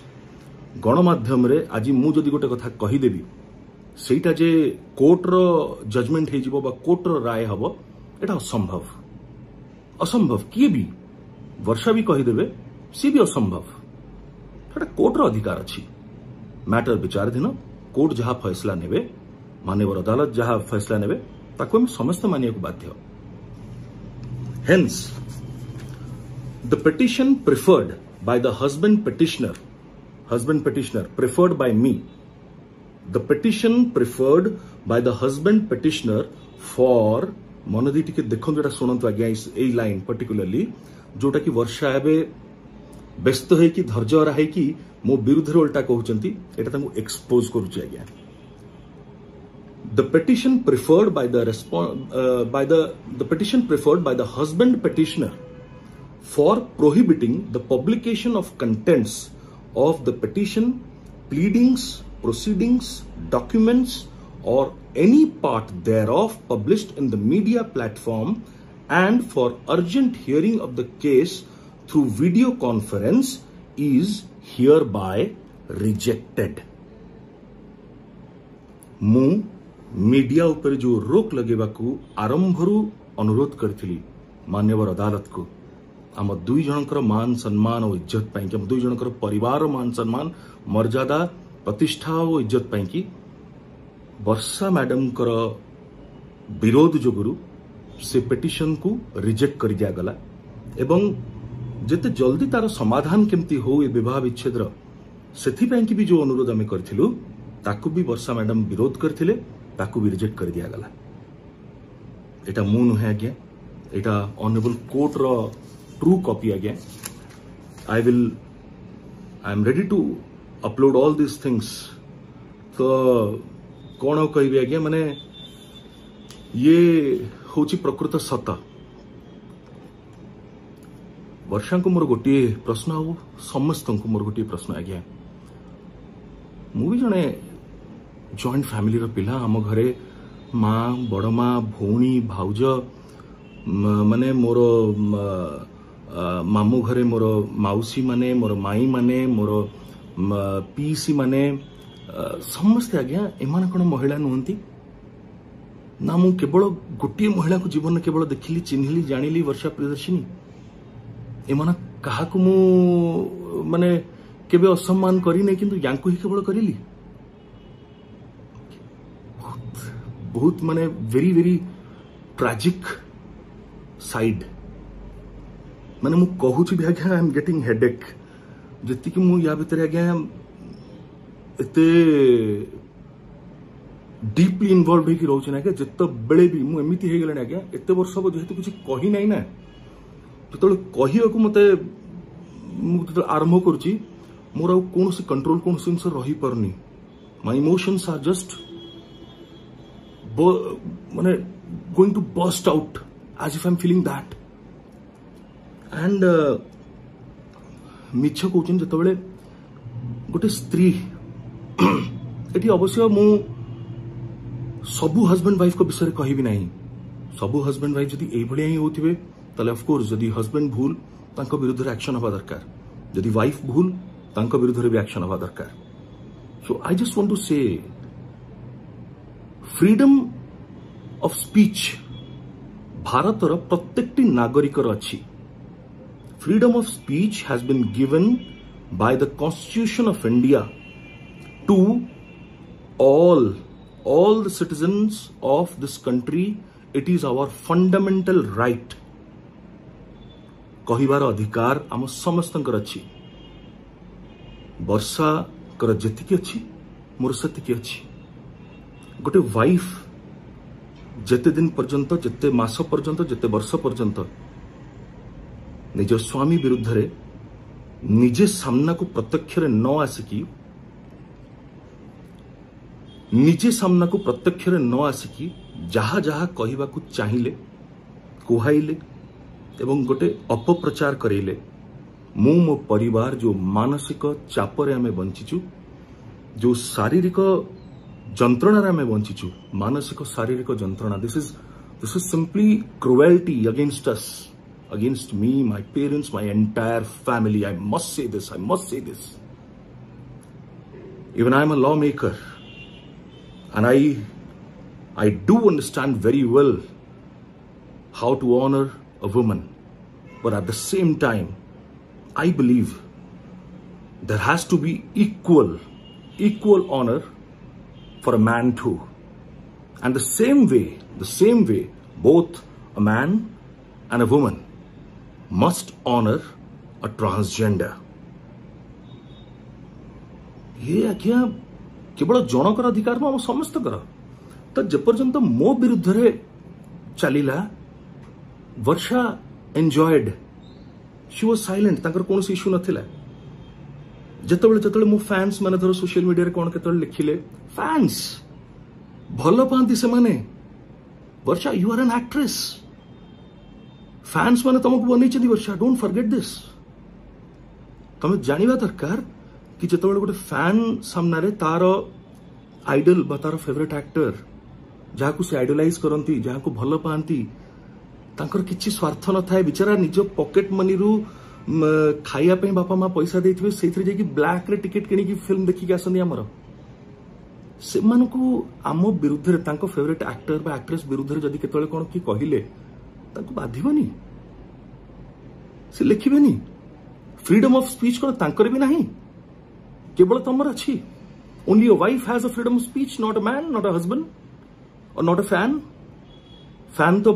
ଗଣମାଧ୍ୟମରେ ଆଜି ମୁଁ ଯଦି ଗୋଟେ କଥା କହିଦେବି, ସେଇଟା ଯେ କୋର୍ଟର ଜଜମେଣ୍ଟ ହେଇଯିବ ବା କୋର୍ଟର ରାୟ ହବ, ଏଇଟା ଅସମ୍ଭବ, ଅସମ୍ଭବ। କିଏ ବି, ବର୍ଷା ବି କହିଦେବେ, ସିଏ ବି ଅସମ୍ଭବ। ସେଟା କୋର୍ଟର ଅଧିକାର ଅଛି। ମ୍ୟାଟର ବିଚାରାଧୀନ, କୋର୍ଟ ଯାହା ଫଇସଲା ନେବେ, ମାନ୍ୟବର ଅଦାଲତ ଯାହା ଫଇସଲା ନେବେ, ତାକୁ ଆମେ ସମସ୍ତେ ମାନିବାକୁ ବାଧ୍ୟ। Hence, the petition preferred by the husband petitioner preferred by me, the petition preferred by the husband petitioner for, ମନ ଦେଇ ଟିକେ ଦେଖନ୍ତୁ, ଏଟା ଶୁଣନ୍ତୁ ଆଜ୍ଞା, ଏଇ ଲାଇନ ପର୍ଟିକୁଲାରଲି ଯୋଉଟା କି ବର୍ଷା ଏବେ ବ୍ୟସ୍ତ ହେଇକି, ଧୈର୍ଯ୍ୟହରା ହେଇକି ମୋ ବିରୁଦ୍ଧରେ ଓଲଟା କହୁଛନ୍ତି, ଏଇଟା ତାଙ୍କୁ ଏକ୍ସପୋଜ କରୁଛି ଆଜ୍ଞା। The petition preferred by the by the petition preferred by the husband petitioner for prohibiting the publication of contents of the petition, pleadings, proceedings, documents or any part thereof published in the media platform and for urgent hearing of the case through video conference is hereby rejected. ମୁଁ ମିଡିଆ ଉପରେ ଯୋଉ ରୋକ ଲଗେଇବାକୁ ଆରମ୍ଭରୁ ଅନୁରୋଧ କରିଥିଲି ମାନ୍ୟବର ଅଦାଲତକୁ, ଆମ ଦୁଇ ଜଣଙ୍କର ମାନ ସମ୍ମାନ ଓ ଇଜ୍ଜତ ପାଇଁକି, ଆମ ଦୁଇ ଜଣଙ୍କର ପରିବାର ମାନ ସମ୍ମାନ, ମର୍ଯ୍ୟାଦା, ପ୍ରତିଷ୍ଠା ଓ ଇଜ୍ଜତ ପାଇଁକି, ବର୍ଷା ମ୍ୟାଡାମଙ୍କର ବିରୋଧ ଯୋଗୁରୁ ସେ ପିଟିସନକୁ ରିଜେକ୍ଟ କରିଦିଆଗଲା ଏବଂ ଯେତେ ଜଲ୍ଦି ତାର ସମାଧାନ କେମିତି ହଉ ଏ ବିବାହ ବିଚ୍ଛେଦର, ସେଥିପାଇଁ ବି ଯୋଉ ଅନୁରୋଧ ଆମେ କରିଥିଲୁ, ତାକୁ ବି ବର୍ଷା ମ୍ୟାଡାମ ବିରୋଧ କରିଥିଲେ, ତାକୁ ବି ରିଜେକ୍ଟ କରିଦିଆଗଲା। ଏଇଟା ମୁଁ ନୁହେଁ ଆଜ୍ଞା, ଏଇଟା ଅନରେବଲ କୋର୍ଟର ଟ୍ରୁ କପି ଆଜ୍ଞା। I am ready to upload all these things. ତ କ'ଣ ଆଉ କହିବି ଆଜ୍ଞା, ମାନେ ଇଏ ହଉଛି ପ୍ରକୃତ ସତ। ବର୍ଷାଙ୍କୁ ମୋର ଗୋଟିଏ ପ୍ରଶ୍ନ ଆଉ ସମସ୍ତଙ୍କୁ ମୋର ଗୋଟିଏ ପ୍ରଶ୍ନ ଆଜ୍ଞା। ମୁଁ ବି ଜଣେ ଜଏଣ୍ଟ ଫ୍ୟାମିଲିର ପିଲା। ଆମ ଘରେ ମା, ବଡ଼ ମା, ଭଉଣୀ, ଭାଉଜ, ମାନେ ମୋର ମାମୁଁ ଘରେ ମୋର ମାଉସୀ ମାନେ, ମୋର ମାଇଁ ମାନେ, ମୋର ପିଇସି ମାନେ, ସମସ୍ତେ ଆଜ୍ଞା, ଏମାନେ କ'ଣ ମହିଳା ନୁହନ୍ତି ନା? ମୁଁ କେବଳ ଗୋଟିଏ ମହିଳାକୁ ଜୀବନରେ କେବଳ ଦେଖିଲି, ଚିହ୍ନିଲି, ଜାଣିଲି, ବର୍ଷା ପ୍ରିୟଦର୍ଶିନୀ। ଏମାନେ କାହାକୁ ମୁଁ ମାନେ କେବେ ଅସମ୍ମାନ କରିନି, କିନ୍ତୁ ୟାଙ୍କୁ ହିଁ କେବଳ କରିଲି। ବହୁତ ବହୁତ ମାନେ ଭେରି ଭେରି ଟ୍ରାଜିକ୍ ସାଇଡ୍। ମାନେ ମୁଁ କହୁଛି ବି ଆଜ୍ଞା, I am getting headache. ଯେତିକି ମୁଁ ୟା ଭିତରେ ଆଜ୍ଞା ଏତେ ଡିପଲି ଇନଭଲ୍ଭ ହେଇକି ରହୁଛି ନା ଆଜ୍ଞା, ଯେତେବେଳେ ବି ମୁଁ ଏମିତି ହେଇଗଲାଣି ଆଜ୍ଞା, ଏତେ ବର୍ଷ ହବ ଯେହେତୁ କିଛି କହିନାହିଁ ନା, ଯେତେବେଳେ କହିବାକୁ ମତେ ମୁଁ ଯେତେବେଳେ ଆରମ୍ଭ କରୁଛି, ମୋର ଆଉ କୌଣସି କଣ୍ଟ୍ରୋଲ, କୌଣସି ଜିନିଷ ରହିପାରୁନି। ମାଇ ଇମୋସନ୍ସ ଆର୍ ଜଷ୍ଟ ମାନେ going to burst out, as if I'm feeling that. And ମିଛ କହୁଛନ୍ତି ଯେତେବେଳେ ଗୋଟେ ସ୍ତ୍ରୀ, ଏଠି ଅବଶ୍ୟ ମୁଁ ସବୁ ହଜବେଣ୍ଡ ୱାଇଫଙ୍କ ବିଷୟରେ କହିବି ନାହିଁ। ସବୁ ହଜବେଣ୍ଡ ୱାଇଫ ଯଦି ଏଇଭଳିଆ ହିଁ ହଉଥିବେ, ତାହେଲେ ଅଫକୋର୍ସ ଯଦି ହଜବେଣ୍ଡ ଭୁଲ, ତାଙ୍କ ବିରୁଦ୍ଧରେ ଆକ୍ସନ ହେବା ଦରକାର। ଯଦି ୱାଇଫ ଭୁଲ, ତାଙ୍କ ବିରୁଦ୍ଧରେ ବି ଆକ୍ସନ ହେବା ଦରକାର। So I just want to say, freedom of speech ଭାରତର ପ୍ରତ୍ୟେକଟି ନାଗରିକର ଅଛି। Freedom of speech has been given by the Constitution of India to all the citizens of this country. It is our fundamental right. କହିବାର ଅଧିକାର ଆମ ସମସ୍ତଙ୍କର ଅଛି। ବର୍ଷାଙ୍କର ଯେତିକି ଅଛି, ମୋର ସେତିକି ଅଛି। ଗୋଟେ ୱାଇଫ ଯେତେ ଦିନ ପର୍ଯ୍ୟନ୍ତ, ଯେତେ ମାସ ପର୍ଯ୍ୟନ୍ତ, ଯେତେ ବର୍ଷ ପର୍ଯ୍ୟନ୍ତ ନିଜ ସ୍ୱାମୀ ବିରୁଦ୍ଧରେ ନିଜେ ସାମ୍ନାକୁ ପ୍ରତ୍ୟକ୍ଷରେ ନ ଆସିକି, ନିଜେ ସାମ୍ନାକୁ ପ୍ରତ୍ୟକ୍ଷରେ ନ ଆସିକି ଯାହା ଯାହା କହିବାକୁ ଚାହିଁଲେ କୁହାଇଲେ ଏବଂ ଗୋଟେ ଅପପ୍ରଚାର କରେଇଲେ, ମୁଁ ମୋ ପରିବାର ଯୋଉ ମାନସିକ ଚାପରେ ଆମେ ବଞ୍ଚିଛୁ, ଯୋଉ ଶାରୀରିକ ଯନ୍ତ୍ରଣାରେ ଆମେ ବଞ୍ଚିଛୁ, ମାନସିକ ଶାରୀରିକ ଯନ୍ତ୍ରଣା, this is simply cruelty against us, against me, my parents, my entire family. I must say this, I must say this. Even I am a lawmaker and I do understand very well how to honor a woman. But at the same time, I believe there has to be equal equal honour for a man too. And the same way, both a man and a woman must honor a transgender. ये ଆଜ୍ଞା କେବଳ ଜଣଙ୍କର ଅଧିକାର ନୁହଁ, ଆମ ସମସ୍ତଙ୍କର। ତ ଯେପର୍ଯ୍ୟନ୍ତ ମୋ ବିରୁଦ୍ଧରେ ଚାଲିଲା, Varsha enjoyed, she was silent, ତାଙ୍କର କୌଣସି ଇସ୍ୟୁ ନଥିଲା। ଯେତେବେଳେ ଯେତେବେଳେ ମୋ ଫ୍ୟାନ୍ସ ମାନେ ଧର ସୋସିଆଲ ମିଡିଆରେ କ'ଣ କେତେବେଳେ ଲେଖିଲେ, ଫ୍ୟାନ୍ସ ଭଲ ପାଆନ୍ତି ସେମାନେ, Varsha you are an actress, fans ମାନେ ତମକୁ ବନେଇଛନ୍ତି ବର୍ଷା, don't forget this. ତମେ ଜାଣିବା ଦରକାର କି ଯେତେବେଳେ ଗୋଟେ ଫ୍ୟାନ୍ ସାମ୍ନାରେ ତାର ଆଇଡଲ ବା ତାର ଫେଭରେଟ୍ ଆକ୍ଟର, ଯାହାକୁ ସେ ଆଇଡଲାଇଜ କରନ୍ତି, ଯାହାକୁ ଭଲ ପାଆନ୍ତି, ତାଙ୍କର କିଛି ସ୍ୱାର୍ଥ ନଥାଏ। ବିଚାରା ନିଜ ପକେଟ ମନିରୁ ଖାଇବା ପାଇଁ ବାପା ମା ପଇସା ଦେଇଥିବେ, ସେଇଥିରେ ଯାଇକି ବ୍ଲାକରେ ଟିକେଟ କିଣିକି ଫିଲ୍ମ ଦେଖିକି ଆସନ୍ତି ଆମର। ସେମାନଙ୍କୁ ଆମ ବିରୁଦ୍ଧରେ, ତାଙ୍କ ଫେଭରେଟ୍ ଆକ୍ଟର ବା ଆକ୍ଟ୍ରେସ ବିରୁଦ୍ଧରେ ଯଦି କେତେବେଳେ କ'ଣ କିଏ କହିଲେ, ତାଙ୍କୁ ବାଧିବନି, ସେ ଲେଖିବେନି। ଫ୍ରିଡମ୍ ଅଫ୍ ସ୍ପିଚ୍ କ'ଣ ତାଙ୍କର ବି ନାହିଁ? କେବଳ ତମର ଅଛି? Only a wife has a freedom of speech, not a man, not a husband, or not a fan. Fan ତ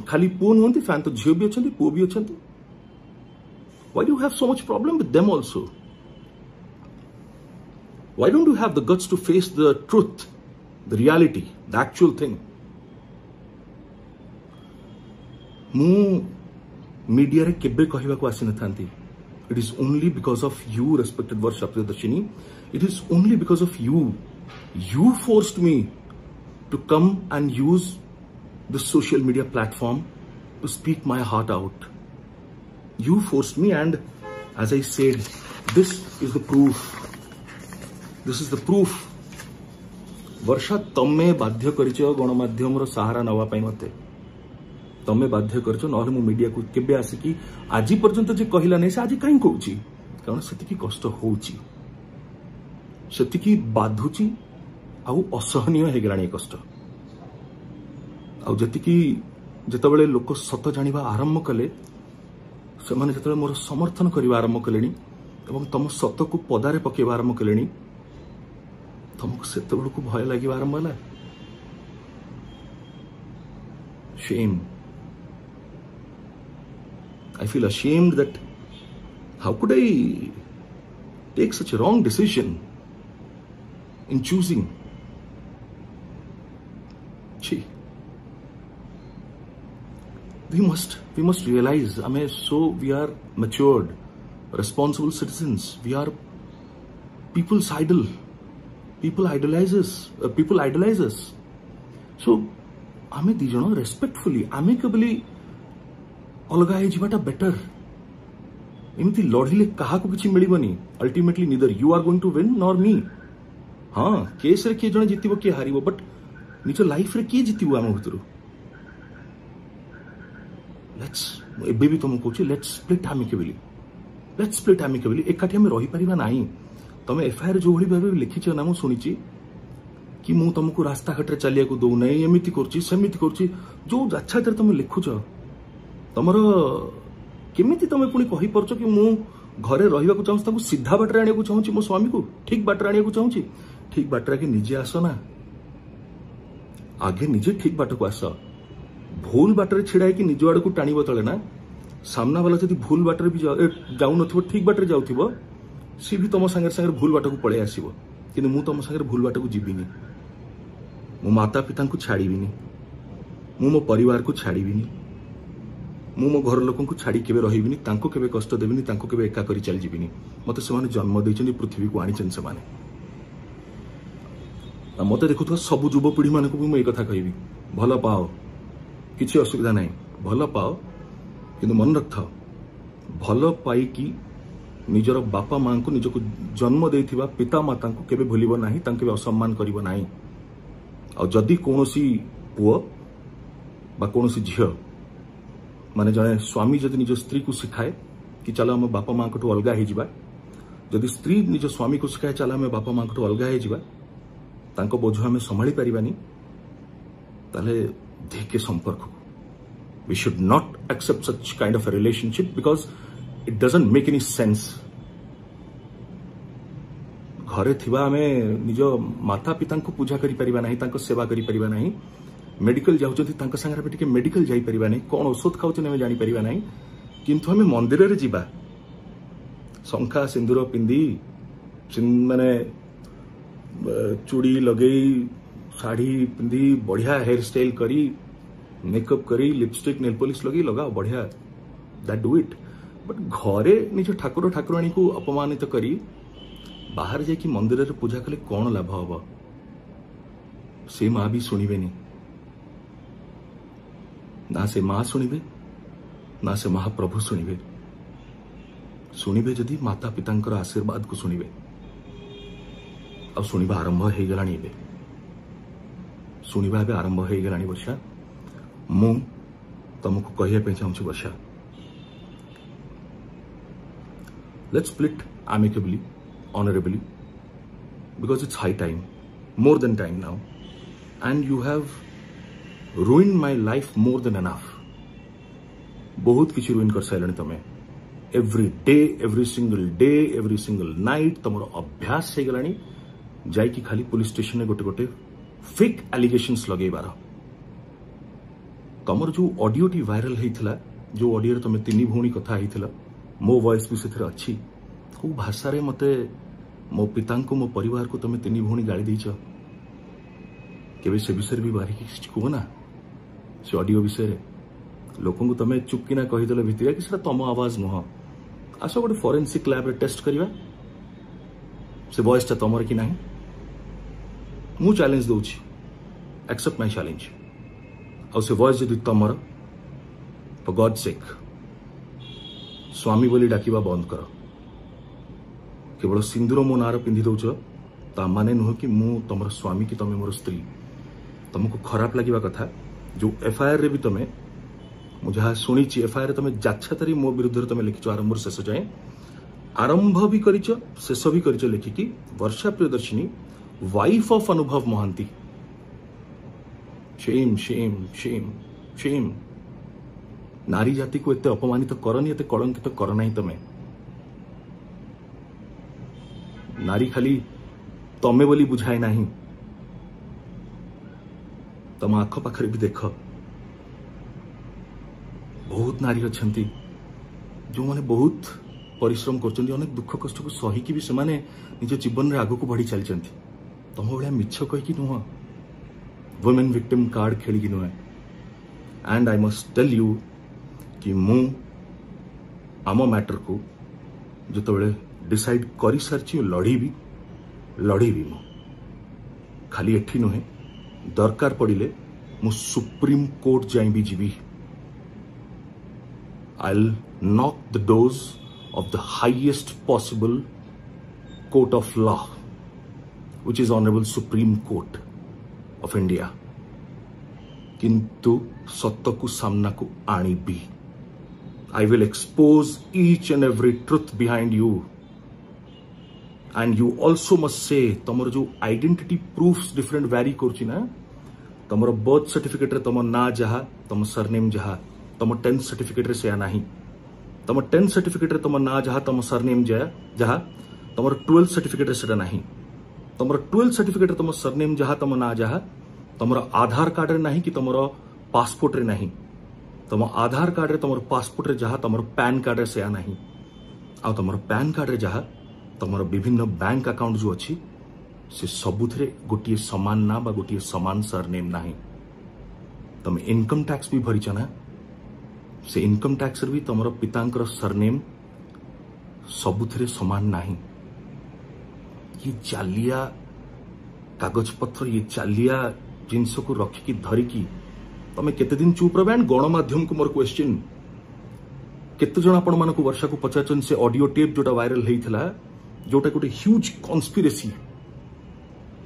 ଖାଲି ପୁଅ ନୁହନ୍ତି, ଫ୍ୟାନ୍ ତ ଝିଅ ବି ଅଛନ୍ତି, ପୁଅ ବି ଅଛନ୍ତି। Why do you have so much problem with them also? Why don't you have the guts to face the truth, the reality, the actual thing? ମୁଁ ମିଡିଆରେ କେବେ କହିବାକୁ ଆସିନଥାନ୍ତି। It is only because of you, respected Varsha Priyadarshini. It is only because of you. You forced me to come and use the social media platform to speak my heart out. You forced me, and as I said, this is the proof. This is the proof. ବର୍ଷା, ତମେ ବାଧ୍ୟ କରିଛ ଗଣମାଧ୍ୟମର ସାହାରା ନେବା ପାଇଁ ମତେ, ତମେ ବାଧ୍ୟ କରିଛ। ନହେଲେ ମୁଁ ମିଡିଆକୁ କେବେ ଆସିକି ଆଜି ପର୍ଯ୍ୟନ୍ତ ଯେ କହିଲା ନାହିଁ, ସେ ଆଜି କାହିଁ କହୁଛି? କାରଣ ସେତିକି କଷ୍ଟ ହଉଛି, ସେତିକି ବାଧୁଛି, ଆଉ ଅସହନୀୟ ହେଇଗଲାଣି ଏ କଷ୍ଟ। ଆଉ ଯେତିକି ଯେତେବେଳେ ଲୋକ ସତ ଜାଣିବା ଆରମ୍ଭ କଲେ, ସେମାନେ ଯେତେବେଳେ ମୋର ସମର୍ଥନ କରିବା ଆରମ୍ଭ କଲେଣି ଏବଂ ତମ ସତକୁ ପଦାରେ ପକେଇବା ଆରମ୍ଭ କଲେଣି, ତମକୁ ସେତେବେଳକୁ ଭୟ ଲାଗିବା ଆରମ୍ଭ ହେଲା। Shame. I feel ashamed that how could I take such a wrong decision in choosing. Gee. We must realize, I mean, so we are matured, responsible citizens. We are people's idol. People idolize us. People idolize us. So, ଆମେ ଦି ଜଣ ରେସ୍ପେକ୍ଟଫୁଲି, amicably ଅଲଗା ହେଇଯିବାଟା ବେଟର। ଏମିତି ଲଢିଲେ କାହାକୁ କିଛି ମିଳିବନି। Ultimately neither you are going to win nor me. ହଁ, କେସ୍ରେ କିଏ ଜଣେ ଜିତିବ, କିଏ ହାରିବ, ବଟ୍ ନିଜ ଲାଇଫରେ କିଏ ଜିତିବ ଆମ ଭିତରୁ? Let's, ମୁଁ ଏବେ ବି ତମକୁ କହୁଛି, let's split amicably, let's split amicably. ଏକାଠି ଆମେ ରହିପାରିବା ନାହିଁ। ତମେ ଏଫଆଇଆର ଯୋଉଭଳି ଭାବେ ଲେଖିଛ ନା, ମୁଁ ଶୁଣିଛି କି ମୁଁ ତମକୁ ରାସ୍ତାଘାଟରେ ଚାଲିବାକୁ ଦଉନାହିଁ, ଏମିତି କରୁଛି, ସେମିତି କରୁଛି, ଯୋଉ ଯାଚ୍ଛାତରେ ତମେ ଲେଖୁଛ, ତମର କେମିତି ତମେ ପୁଣି କହିପାରୁଛ କି ମୁଁ ଘରେ ରହିବାକୁ ଚାହୁଁଛି, ତାଙ୍କୁ ସିଧା ବାଟରେ ଆଣିବାକୁ ଚାହୁଁଛି, ମୋ ସ୍ୱାମୀକୁ ଠିକ ବାଟରେ ଆଣିବାକୁ ଚାହୁଁଛି? ଠିକ ବାଟରେ ଆଗେ ନିଜେ ଆସ ନା, ଆଗେ ନିଜେ ଠିକ ବାଟକୁ ଆସ। ଭୁଲ ବାଟରେ ଛିଡା ହେଇକି ନିଜ ଆଡକୁ ଟାଣିବ ତଳେ ନା, ସାମ୍ନା ବାଲା ଯଦି ଭୁଲ ବାଟରେ ବି ଯାଉନଥିବ, ଠିକ ବାଟରେ ଯାଉଥିବ, ସିଏ ବି ତମ ସାଙ୍ଗରେ ସାଙ୍ଗରେ ଭୁଲ ବାଟକୁ ପଳେଇ ଆସିବ। କିନ୍ତୁ ମୁଁ ତମ ସାଙ୍ଗରେ ଭୁଲ ବାଟକୁ ଯିବିନି, ମୋ ମାତା ପିତାଙ୍କୁ ଛାଡ଼ିବିନି, ମୁଁ ମୋ ପରିବାରକୁ ଛାଡ଼ିବିନି, ମୁଁ ମୋ ଘର ଲୋକଙ୍କୁ ଛାଡ଼ି କେବେ ରହିବିନି, ତାଙ୍କୁ କେବେ କଷ୍ଟ ଦେବିନି, ତାଙ୍କୁ କେବେ ଏକା କରି ଚାଲିଯିବିନି। ମତେ ସେମାନେ ଜନ୍ମ ଦେଇଛନ୍ତି, ପୃଥିବୀକୁ ଆଣିଛନ୍ତି ସେମାନେ। ଆଉ ମତେ ଦେଖୁଥିବା ସବୁ ଯୁବପିଢ଼ିମାନଙ୍କୁ ବି ମୁଁ ଏଇ କଥା କହିବି, ଭଲ ପାଅ, କିଛି ଅସୁବିଧା ନାହିଁ, ଭଲ ପାଅ, କିନ୍ତୁ ମନେ ରଖିଥାଅ, ଭଲ ପାଇକି ନିଜର ବାପା ମାଙ୍କୁ, ନିଜକୁ ଜନ୍ମ ଦେଇଥିବା ପିତା ମାତାଙ୍କୁ କେବେ ଭୁଲିବ ନାହିଁ, ତାଙ୍କୁ କେବେ ଅସମ୍ମାନ କରିବ ନାହିଁ। ଆଉ ଯଦି କୌଣସି ପୁଅ ବା କୌଣସି ଝିଅ, ମାନେ ଜଣେ ସ୍ୱାମୀ ଯଦି ନିଜ ସ୍ତ୍ରୀକୁ ଶିଖାଏ କି ଚାଲ ଆମ ବାପା ମାଙ୍କଠୁ ଅଲଗା ହେଇଯିବା, ଯଦି ସ୍ତ୍ରୀ ନିଜ ସ୍ୱାମୀକୁ ଶିଖାଏ ଚାଲ ଆମେ ବାପା ମାଙ୍କଠୁ ଅଲଗା ହେଇଯିବା, ତାଙ୍କ ବୋଝ ଆମେ ସମ୍ଭାଳି ପାରିବାନି, ତାହେଲେ ଧିକେ ସମ୍ପର୍କକୁ। We should not accept such kind of a relationship because it doesn't make any sense. ଘରେ ଥିବା ଆମେ ନିଜ ମାତା ପିତାଙ୍କୁ ପୂଜା କରିପାରିବା ନାହିଁ, ତାଙ୍କ ସେବା କରିପାରିବା ନାହିଁ, ମେଡିକାଲ ଯାଉଛନ୍ତି ତାଙ୍କ ସାଙ୍ଗରେ ଆମେ ଟିକେ ମେଡିକାଲ ଯାଇପାରିବା ନାହିଁ, କ'ଣ ଔଷଧ ଖାଉଛନ୍ତି ଆମେ ଜାଣିପାରିବା ନାହିଁ, କିନ୍ତୁ ଆମେ ମନ୍ଦିରରେ ଯିବା ଶଙ୍ଖା ସିନ୍ଦୁର ପିନ୍ଧି, ମାନେ ଚୁଡ଼ି ଲଗେଇ, ଶାଢ଼ୀ ପିନ୍ଧି, ବଢ଼ିଆ ହେୟାର ଷ୍ଟାଇଲ କରି, ମେକଅପ୍ କରି, ଲିପଷ୍ଟିକ୍ ନେଲ୍ ପଲିସ୍ ଲଗେଇ ଲଗାଅ, ବଢ଼ିଆ, that do eat. But ଘରେ ନିଜ ଠାକୁର ଠାକୁରାଣୀକୁ ଅପମାନିତ କରି ବାହାରେ ଯାଇକି ମନ୍ଦିରରେ ପୂଜା କଲେ କ'ଣ ଲାଭ ହବ? ସେ ମା ବି ଶୁଣିବେନି ନା, ସେ ମା ଶୁଣିବେ ନା ସେ ମହାପ୍ରଭୁ ଶୁଣିବେ। ଶୁଣିବେ ଯଦି ମାତା ପିତାଙ୍କର ଆଶୀର୍ବାଦକୁ ଶୁଣିବେ। ଆଉ ଶୁଣିବା ଆରମ୍ଭ ହେଇଗଲାଣି ଏବେ, ଶୁଣିବା ଏବେ ଆରମ୍ଭ ହେଇଗଲାଣି। ବର୍ଷା, ମୁଁ ତମକୁ କହିବା ପାଇଁ ଚାହୁଁଛି ବର୍ଷା, let's split amicably, honorably, because it's high time, more than time now, and you have ruined my life more than enough. ବହୁତ କିଛି ruin କରିସାରିଲଣି ତମେ। Every day, every single day, every single night ତମର ଅଭ୍ୟାସ ହେଇଗଲାଣି ଯାଇକି ଖାଲି ପୋଲିସ ଷ୍ଟେସନରେ ଗୋଟେ ଗୋଟେ ଫେକ୍ ଆଲିଗେସନ୍ସ ଲଗେଇବାର। ତମର ଯୋଉ ଅଡିଓଟି ଭାଇରାଲ ହେଇଥିଲା, ଯୋଉ ଅଡିଓରେ ତମେ ତିନି ଭଉଣୀ କଥା ହେଇଥିଲ, ମୋ ଭଏସ୍ ବି ସେଥିରେ ଅଛି, କୋଉ ଭାଷାରେ ମତେ, ମୋ ପିତାଙ୍କୁ, ମୋ ପରିବାରକୁ ତମେ ତିନି ଭଉଣୀ ଗାଳି ଦେଇଛ, କେବେ ସେ ବିଷୟରେ ବି ବାହାରିକି କିଛି କୁହ ନା। ସେ ଅଡିଓ ବିଷୟରେ ଲୋକଙ୍କୁ ତମେ ଚୁପକିନା କହିଦେଲ ଭିତିରିଆ କି ସେଟା ତମ ଆୱାଜ ନୁହଁ। ଆସ ଗୋଟେ ଫରେନ୍ସିକ୍ ଲ୍ୟାବରେ ଟେଷ୍ଟ କରିବା ସେ ଭଏସଟା ତମର କି ନାହିଁ। ମୁଁ ଚ୍ୟାଲେଞ୍ଜ ଦଉଛି, ଆକ୍ସେପ୍ଟ ମାଇ ଚ୍ୟାଲେଞ୍ଜ। ଆଉ ସେ ଭଏସ ଯଦି ତମର, ଫର ଗଡ୍ ସେକ୍ ସ୍ୱାମୀ ବୋଲି ଡାକିବା ବନ୍ଦ କର। କେବଳ ସିନ୍ଦୁର ମୋ ନାଁର ପିନ୍ଧି ଦଉଛ ତା ମାନେ ନୁହଁ କି ମୁଁ ତମର ସ୍ୱାମୀ କି ତମେ ମୋର ସ୍ତ୍ରୀ। ତମକୁ ଖରାପ ଲାଗିବା କଥା ଯୋଉ ଏଫଆଇଆର ରେ ବି ତମେ, ମୁଁ ଯାହା ଶୁଣିଛି ଏଫଆଇଆର ତମେ ଯାଛାତାରି ମୋ ବିରୁଦ୍ଧରେ ତମେ ଲେଖିଛ ଆରମ୍ଭରୁ ଶେଷ ଯାଏଁ, ଆରମ୍ଭ ବି କରିଛ ଶେଷ ବି କରିଛ ଲେଖିକି Barsha Priyadarshini wife of Anubhav Mohanty. Shame shame shame shame. ନାରୀ ଜାତିକୁ ଏତେ ଅପମାନିତ କରନି, ଏତେ କଳଙ୍କିତ କର ନାହିଁ ତମେ। ନାରୀ ଖାଲି ତମେ ବୋଲି ବୁଝାଏ ନାହିଁ, ତମ ଆଖପାଖରେ ବି ଦେଖ ବହୁତ ନାରୀ ଅଛନ୍ତି ଯେଉଁମାନେ ବହୁତ ପରିଶ୍ରମ କରୁଛନ୍ତି, ଅନେକ ଦୁଃଖ କଷ୍ଟକୁ ସହିକି ବି ସେମାନେ ନିଜ ଜୀବନରେ ଆଗକୁ ବଢି ଚାଲିଛନ୍ତି। ତମ ଭଳିଆ ମିଛ କହିକି ନୁହଁ, ୱିମେନ୍ ଭିକ୍ଟିମ୍ କାର୍ଡ ଖେଳିକି ନୁହେଁ। And I must tell you କି ମୁଁ ଆମ ମ୍ୟାଟରକୁ ଯେତେବେଳେ ଡିସାଇଡ୍ କରିସାରିଛି ଲଢ଼ିବି, ଲଢ଼ିବି ମୁଁ। ଖାଲି ଏଠି ନୁହେଁ, ଦରକାର ପଡ଼ିଲେ ମୁଁ ସୁପ୍ରିମ କୋର୍ଟ ଯାଏଁ ବି ଯିବି। I'll knock the doors of the highest possible court of law, which is Honorable Supreme Court of India. କିନ୍ତୁ ସତକୁ ସାମ୍ନାକୁ ଆଣିବି। I will expose each and every truth behind you. And you also must say, ତମର ଯୋଉ ଆଇଡେଣ୍ଟିଟି ପ୍ରୁଫ୍ସ ଡିଫରେଣ୍ଟ ଭ୍ୟାରି କରୁଛି ନା, ତମର ବର୍ଥ ସାର୍ଟିଫିକେଟରେ ତମ ନାଁ ଯାହା, ତମ ସରନେମ୍ ଯାହା, ତମ ଟେନ୍ଥ ସାର୍ଟିଫିକେଟରେ ସେୟା ନାହିଁ। ତମ ଟେନ୍ଥ ସାର୍ଟିଫିକେଟରେ ତମ ନାଁ ଯାହା, ତମ ସରନେମ୍ ଯାହା, ତମର ଟୁଏଲ୍ଥ ସାର୍ଟିଫିକେଟରେ ସେଟା ନାହିଁ। ତମର ଟୁଏଲ୍ଥ ସାର୍ଟିଫିକେଟରେ ତମ ସରନେମ୍ ଯାହା, ତମ ନାଁ ଯାହା, ତମର ଆଧାର କାର୍ଡରେ ନାହିଁ କି ତମର ପାସପୋର୍ଟରେ ନାହିଁ। ତମ ଆଧାର କାର୍ଡରେ ତମର ପାସପୋର୍ଟରେ ଯାହା, ତମର ପ୍ୟାନ୍ କାର୍ଡରେ ସେୟା ନାହିଁ। ଆଉ ତମର ପ୍ୟାନ୍ କାର୍ଡରେ ଯାହା, ତମର ବିଭିନ୍ନ ବ୍ୟାଙ୍କ ଆକାଉଣ୍ଟ ଯୋଉ ଅଛି ସେ ସବୁଥିରେ ଗୋଟିଏ ସମାନ ନାଁ ବା ଗୋଟିଏ ସମାନ ସରନେମ୍ ନାହିଁ। ତମେ ଇନକମ୍ ଟ୍ୟାକ୍ସ ବି ଭରିଛ ନା, ସେ ଇନକମ୍ ଟ୍ୟାକ୍ସରେ ବି ତମର ପିତାଙ୍କର ସରନେମ୍ ସବୁଥିରେ ସମାନ ନାହିଁ। ଇଏ ଜାଲିଆ କାଗଜପତ୍ର, ଇଏ ଜାଲିଆ ଜିନିଷକୁ ରଖିକି ଧରିକି ତମେ କେତେ ଦିନ ଚୁପ୍ ରହିବ? ଆଣ୍ଡ ଗଣମାଧ୍ୟମକୁ ମୋର କ୍ୱେଶ୍ଚିନ୍, କେତେ ଜଣ ଆପଣମାନଙ୍କୁ ବର୍ଷାକୁ ପଚାରୁଛନ୍ତି ସେ ଅଡିଓ ଟେପ୍ ଯୋଉଟା ଭାଇରାଲ ହେଇଥିଲା, ଯୋଉଟା ଗୋଟେ ହ୍ୟୁଜ୍ କନ୍ସପିରେସି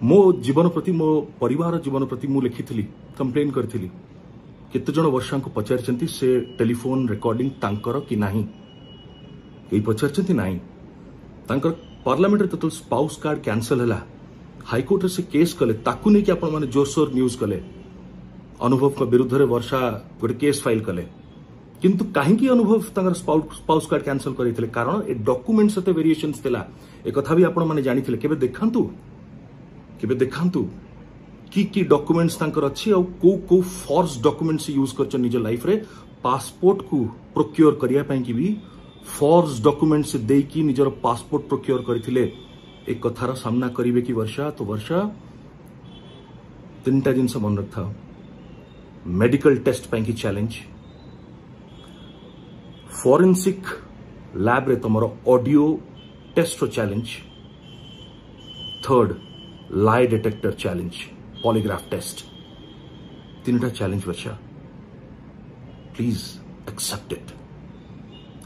ମୋ ଜୀବନ ପ୍ରତି, ମୋ ପରିବାର ଜୀବନ ପ୍ରତି ମୁଁ ଲେଖିଥିଲି, କମ୍ପ୍ଲେନ୍ କରିଥିଲି। କେତେ ଜଣ ବର୍ଷାଙ୍କୁ ପଚାରିଛନ୍ତି ସେ ଟେଲିଫୋନ ରେକର୍ଡିଂ ତାଙ୍କର କି ନାହିଁ? କେହି ପଚାରିଛନ୍ତି? ନାହିଁ। ତାଙ୍କର ପାର୍ଲାମେଣ୍ଟରେ ଯେତେବେଳେ ସ୍ପାଉସ୍ କାର୍ଡ କ୍ୟାନସଲ ହେଲା, ହାଇକୋର୍ଟରେ ସେ କେସ୍ କଲେ, ତାକୁ ନେଇକି ଆପଣମାନେ ଜୋରସୋର ନ୍ୟୁଜ୍ କଲେ। ଅନୁଭବଙ୍କ ବିରୁଦ୍ଧରେ ବର୍ଷା ଗୋଟେ କେସ୍ ଫାଇଲ୍ କଲେ। କିନ୍ତୁ କାହିଁକି ଅନୁଭବ ତାଙ୍କର ସ୍ପାଉସ୍ କାର୍ଡ କ୍ୟାନସଲ କରିଥିଲେ? କାରଣ ଏ ଡକ୍ୟୁମେଣ୍ଟ ସହିତ ଭେରିଏସନ୍ସ ଥିଲା। ଏକଥା ବି ଆପଣମାନେ ଜାଣିଥିଲେ। କେବେ ଦେଖାନ୍ତୁ, କେବେ ଦେଖାନ୍ତୁ କି କି ଡକ୍ୟୁମେଣ୍ଟସ ତାଙ୍କର ଅଛି ଆଉ କୋଉ କୋଉ ଫର୍ସ ଡକ୍ୟୁମେଣ୍ଟସ ୟୁଜ୍ କରିଛନ୍ତି ନିଜ ଲାଇଫରେ। ପାସପୋର୍ଟକୁ ପ୍ରୋକ୍ୟୁର କରିବା ପାଇଁକି ବି ଫର୍ସ ଡକ୍ୟୁମେଣ୍ଟସ ଦେଇକି ନିଜର ପାସପୋର୍ଟ ପ୍ରୋକ୍ୟୁର କରିଥିଲେ। ଏ କଥାର ସାମ୍ନା କରିବେ କି ବର୍ଷା? ତ ବର୍ଷା, ତିନିଟା ଜିନିଷ ମନେ ରଖିଥାଅ। ମେଡିକାଲ ଟେଷ୍ଟ ପାଇଁକି ଚ୍ୟାଲେଞ୍ଜ, ଫରେନ୍ସିକ ଲ୍ୟାବରେ ତମର ଅଡିଓ ଟେଷ୍ଟର challenge, third lie detector challenge, polygraph test. ତିନିଟା challenge Barsha, please accept it,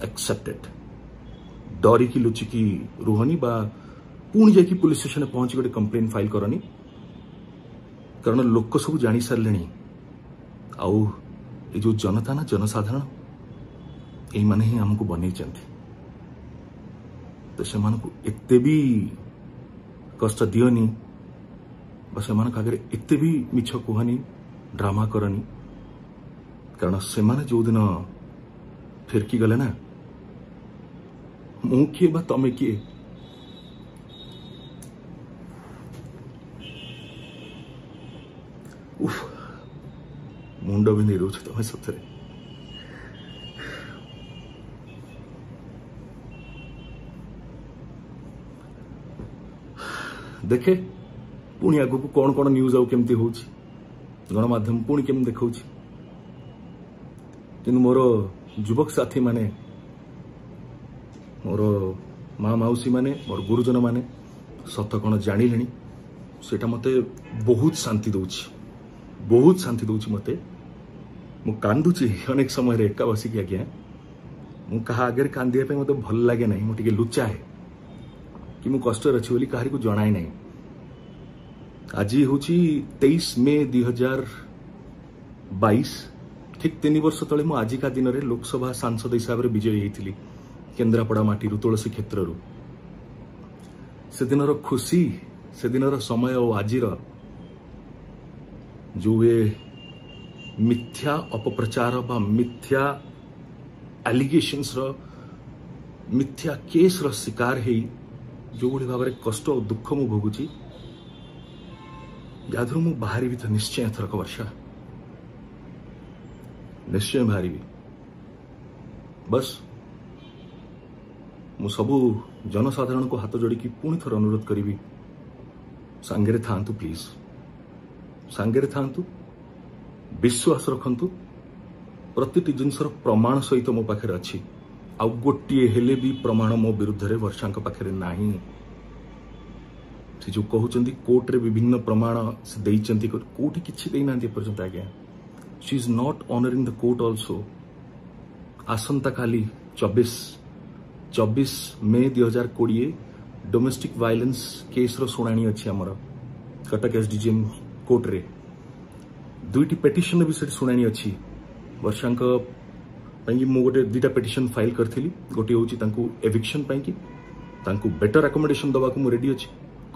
accept it. ଡରିକି ଲୁଚିକି ରୁହନି ବା ପୁଣି ଯାଇକି ପୁଲିସ ଷ୍ଟେସନରେ ପହଞ୍ଚି ଗୋଟେ କମ୍ପ୍ଲେନ୍ ଫାଇଲ୍ କରନି, କାରଣ ଲୋକ ସବୁ ଜାଣି ସାରିଲେଣି। ଆଉ ଏ ଯୋଉ ଜନତା ନା ଜନସାଧାରଣ, ଏଇମାନେ ହିଁ ଆମକୁ ବନେଇଛନ୍ତି। ତ ସେମାନଙ୍କୁ ଏତେ ବି କଷ୍ଟ ଦିଅନି ବା ସେମାନଙ୍କ ଆଗରେ ଏତେ ବି ମିଛ କୁହନି, ଡ୍ରାମା କରନି, କାରଣ ସେମାନେ ଯୋଉଦିନ ଫିରକି ଗଲେ ନା, ମୁଁ କିଏ ବା ତମେ କିଏ? ଉଫ, ମୁଣ୍ଡ ବିନ୍ଧି ଦଉଛି ତମେ ସତରେ। ଦେଖେ ପୁଣି ଆଗକୁ କଣ କଣ ନ୍ୟୁଜ୍ ଆଉ କେମିତି ହଉଛି, ଗଣମାଧ୍ୟମ ପୁଣି କେମିତି ଦେଖାଉଛି। କିନ୍ତୁ ମୋର ଯୁବକ ସାଥୀ ମାନେ, ମୋର ମା ମାଉସୀ ମାନେ, ମୋର ଗୁରୁଜନ ମାନେ ସତ କଣ ଜାଣିଲେଣି, ସେଇଟା ମତେ ବହୁତ ଶାନ୍ତି ଦଉଛି, ବହୁତ ଶାନ୍ତି ଦଉଛି ମତେ। ମୁଁ କାନ୍ଦୁଛି ଅନେକ ସମୟରେ ଏକା ବସିକି ଆଜ୍ଞା। ମୁଁ କାହା ଆଗରେ କାନ୍ଦିବା ପାଇଁ ମତେ ଭଲ ଲାଗେ ନାହିଁ, ମୁଁ ଟିକେ ଲୁଚାଏ କି ମୁଁ କଷ୍ଟରେ ଅଛି ବୋଲି କାହାରିକୁ ଜଣାଏ ନାହିଁ। ଆଜି ହେଉଛି 23 ମେ 2022, ଠିକ 3 ବର୍ଷ ତଳେ ମୁଁ ଆଜିକା ଦିନରେ ଲୋକସଭା ସାଂସଦ ହିସାବରେ ବିଜୟୀ ହେଇଥିଲି କେନ୍ଦ୍ରାପଡ଼ା ମାଟିରୁ, ତୁଳସୀ କ୍ଷେତ୍ରରୁ। ସେଦିନର ଖୁସି, ସେଦିନର ସମୟ ଓ ଆଜିର ଯୋଉ ଏ ମିଥ୍ୟା ଅପପ୍ରଚାର ବା ମିଥ୍ୟା ଆଲିଗେସନ୍ସର, ମିଥ୍ୟା କେସ୍ର ଶିକାର ହେଇ ଯେଉଁଭଳି ଭାବରେ କଷ୍ଟ ଓ ଦୁଃଖ ମୁଁ ଭୋଗୁଛି, ଯାହାଦେହରୁ ମୁଁ ବାହାରିବି ତ ନିଶ୍ଚୟ। ଏଥରକ ବର୍ଷା ନିଶ୍ଚୟ ବାହାରିବି। ବସ୍ ମୁଁ ସବୁ ଜନସାଧାରଣଙ୍କୁ ହାତ ଯୋଡ଼ିକି ପୁଣି ଥରେ ଅନୁରୋଧ କରିବି, ସାଙ୍ଗରେ ଥାଆନ୍ତୁ, ପ୍ଲିଜ୍ ସାଙ୍ଗରେ ଥାଆନ୍ତୁ, ବିଶ୍ୱାସ ରଖନ୍ତୁ। ପ୍ରତିଟି ଜିନିଷର ପ୍ରମାଣ ସହିତ ମୋ ପାଖରେ ଅଛି, ଆଉ ଗୋଟିଏ ହେଲେ ବି ପ୍ରମାଣ ମୋ ବିରୁଦ୍ଧରେ ବର୍ଷାଙ୍କ ପାଖରେ ନାହିଁ। ସେ ଯୋଉ କହୁଛନ୍ତି କୋର୍ଟରେ ବିଭିନ୍ନ ପ୍ରମାଣ ସେ ଦେଇଛନ୍ତି, କୋଉଠି କିଛି ଦେଇନାହାନ୍ତି ଏପର୍ଯ୍ୟନ୍ତ ଆଜ୍ଞା। She is not honouring the court also. ଆସନ୍ତାକାଲି 24 ମେ 2020 ଡୋମେଷ୍ଟିକ ଭାଇଲେନ୍ସ କେସ୍ର ଶୁଣାଣି ଅଛି ଆମର କଟକ ଏସଡିଜିଏମ୍ କୋର୍ଟରେ। 2ଟି ପେଟିସନ ବି ସେଠି ଶୁଣାଣି ଅଛି। ବର୍ଷାଙ୍କ ପାଇଁକି ମୁଁ ଗୋଟେ 2ଟା ପେଟିସନ ଫାଇଲ୍ କରିଥିଲି। ଗୋଟିଏ ହେଉଛି ତାଙ୍କୁ ଏଭିକ୍ସନ ପାଇଁକି, ତାଙ୍କୁ ବେଟର ଆକୋମୋଡେସନ ଦେବାକୁ ମୁଁ ରେଡି ଅଛି,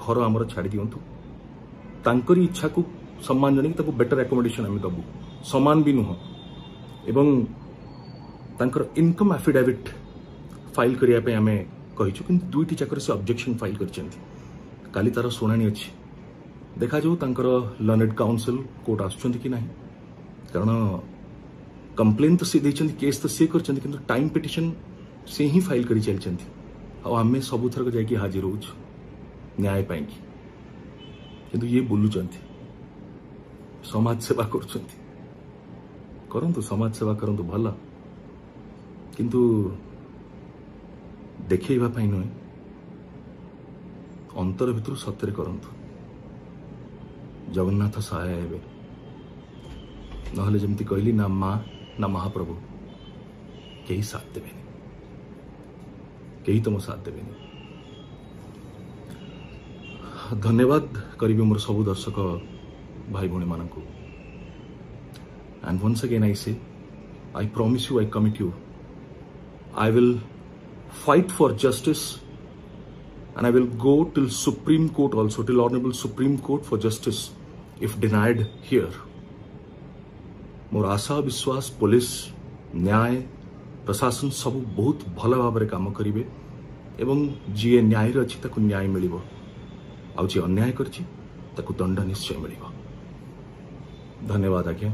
ଘର ଆମର ଛାଡ଼ି ଦିଅନ୍ତୁ, ତାଙ୍କରି ଇଚ୍ଛାକୁ ସମ୍ମାନ ଜଣେଇକି ତାଙ୍କୁ ବେଟର ଆକୋମୋଡେସନ ଆମେ ଦେବୁ, ସମାନ ବି ନୁହଁ। ଏବଂ ତାଙ୍କର ଇନକମ୍ ଆଫିଡାଭିଟ୍ ଫାଇଲ୍ କରିବା ପାଇଁ ଆମେ କହିଛୁ, କିନ୍ତୁ 2ଟି ଯାକରେ ସେ ଅବଜେକ୍ସନ ଫାଇଲ୍ କରିଛନ୍ତି। କାଲି ତାର ଶୁଣାଣି ଅଛି, ଦେଖାଯାଉ ତାଙ୍କର ଲର୍ନେଡ୍ କାଉନସିଲ କୋର୍ଟ ଆସୁଛନ୍ତି କି ନାହିଁ। କାରଣ କମ୍ପ୍ଲେନ୍ ତ ସେ ଦେଇଛନ୍ତି, କେସ୍ ତ ସିଏ କରିଛନ୍ତି, କିନ୍ତୁ ଟାଇମ୍ ପିଟିସନ ସେ ହିଁ ଫାଇଲ୍ କରି ଚାଲିଛନ୍ତି, ଆଉ ଆମେ ସବୁଥରକ ଯାଇକି ହାଜିର ହଉଛୁ ନ୍ୟାୟ ପାଇଁକି। କିନ୍ତୁ ଇଏ ବୁଲୁଛନ୍ତି, ସମାଜ ସେବା କରୁଛନ୍ତି। କରନ୍ତୁ, ସମାଜ ସେବା କରନ୍ତୁ, ଭଲ, କିନ୍ତୁ ଦେଖେଇବା ପାଇଁ ନୁହେଁ, ଅନ୍ତର ଭିତରୁ ସତରେ କରନ୍ତୁ। ଜଗନ୍ନାଥ ସହାୟ ହେବେ, ନହେଲେ ଯେମିତି କହିଲି, ନା ମା ନା ମହାପ୍ରଭୁ କେହି ସାଥ ଦେବେନି, କେହି ତମ ସାଥ ଦେବେନି। ଧନ୍ୟବାଦ କରିବି ମୋର ସବୁ ଦର୍ଶକ ଭାଇ ଭଉଣୀମାନଙ୍କୁ। And once again I say, I promise you, I commit you, I will fight for justice and I will go till Supreme Court also, till Honorable Supreme Court for justice if denied here. ମୋର ଆଶା, ବିଶ୍ୱାସ, ପୋଲିସ ନ୍ୟାୟ, ପ୍ରଶାସନ ସବୁ ବହୁତ ଭଲ ଭାବରେ କାମ କରିବେ ଏବଂ ଯିଏ ନ୍ୟାୟରେ ଅଛି ତାକୁ ନ୍ୟାୟ ମିଳିବ, ଆଉ ଯିଏ ଅନ୍ୟାୟ କରିଛି ତାକୁ ଦଣ୍ଡ ନିଶ୍ଚୟ ମିଳିବ। ଧନ୍ୟବାଦ ଆଜ୍ଞା।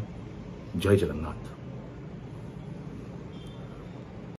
ଜୟ ଜଗନ୍ନାଥ।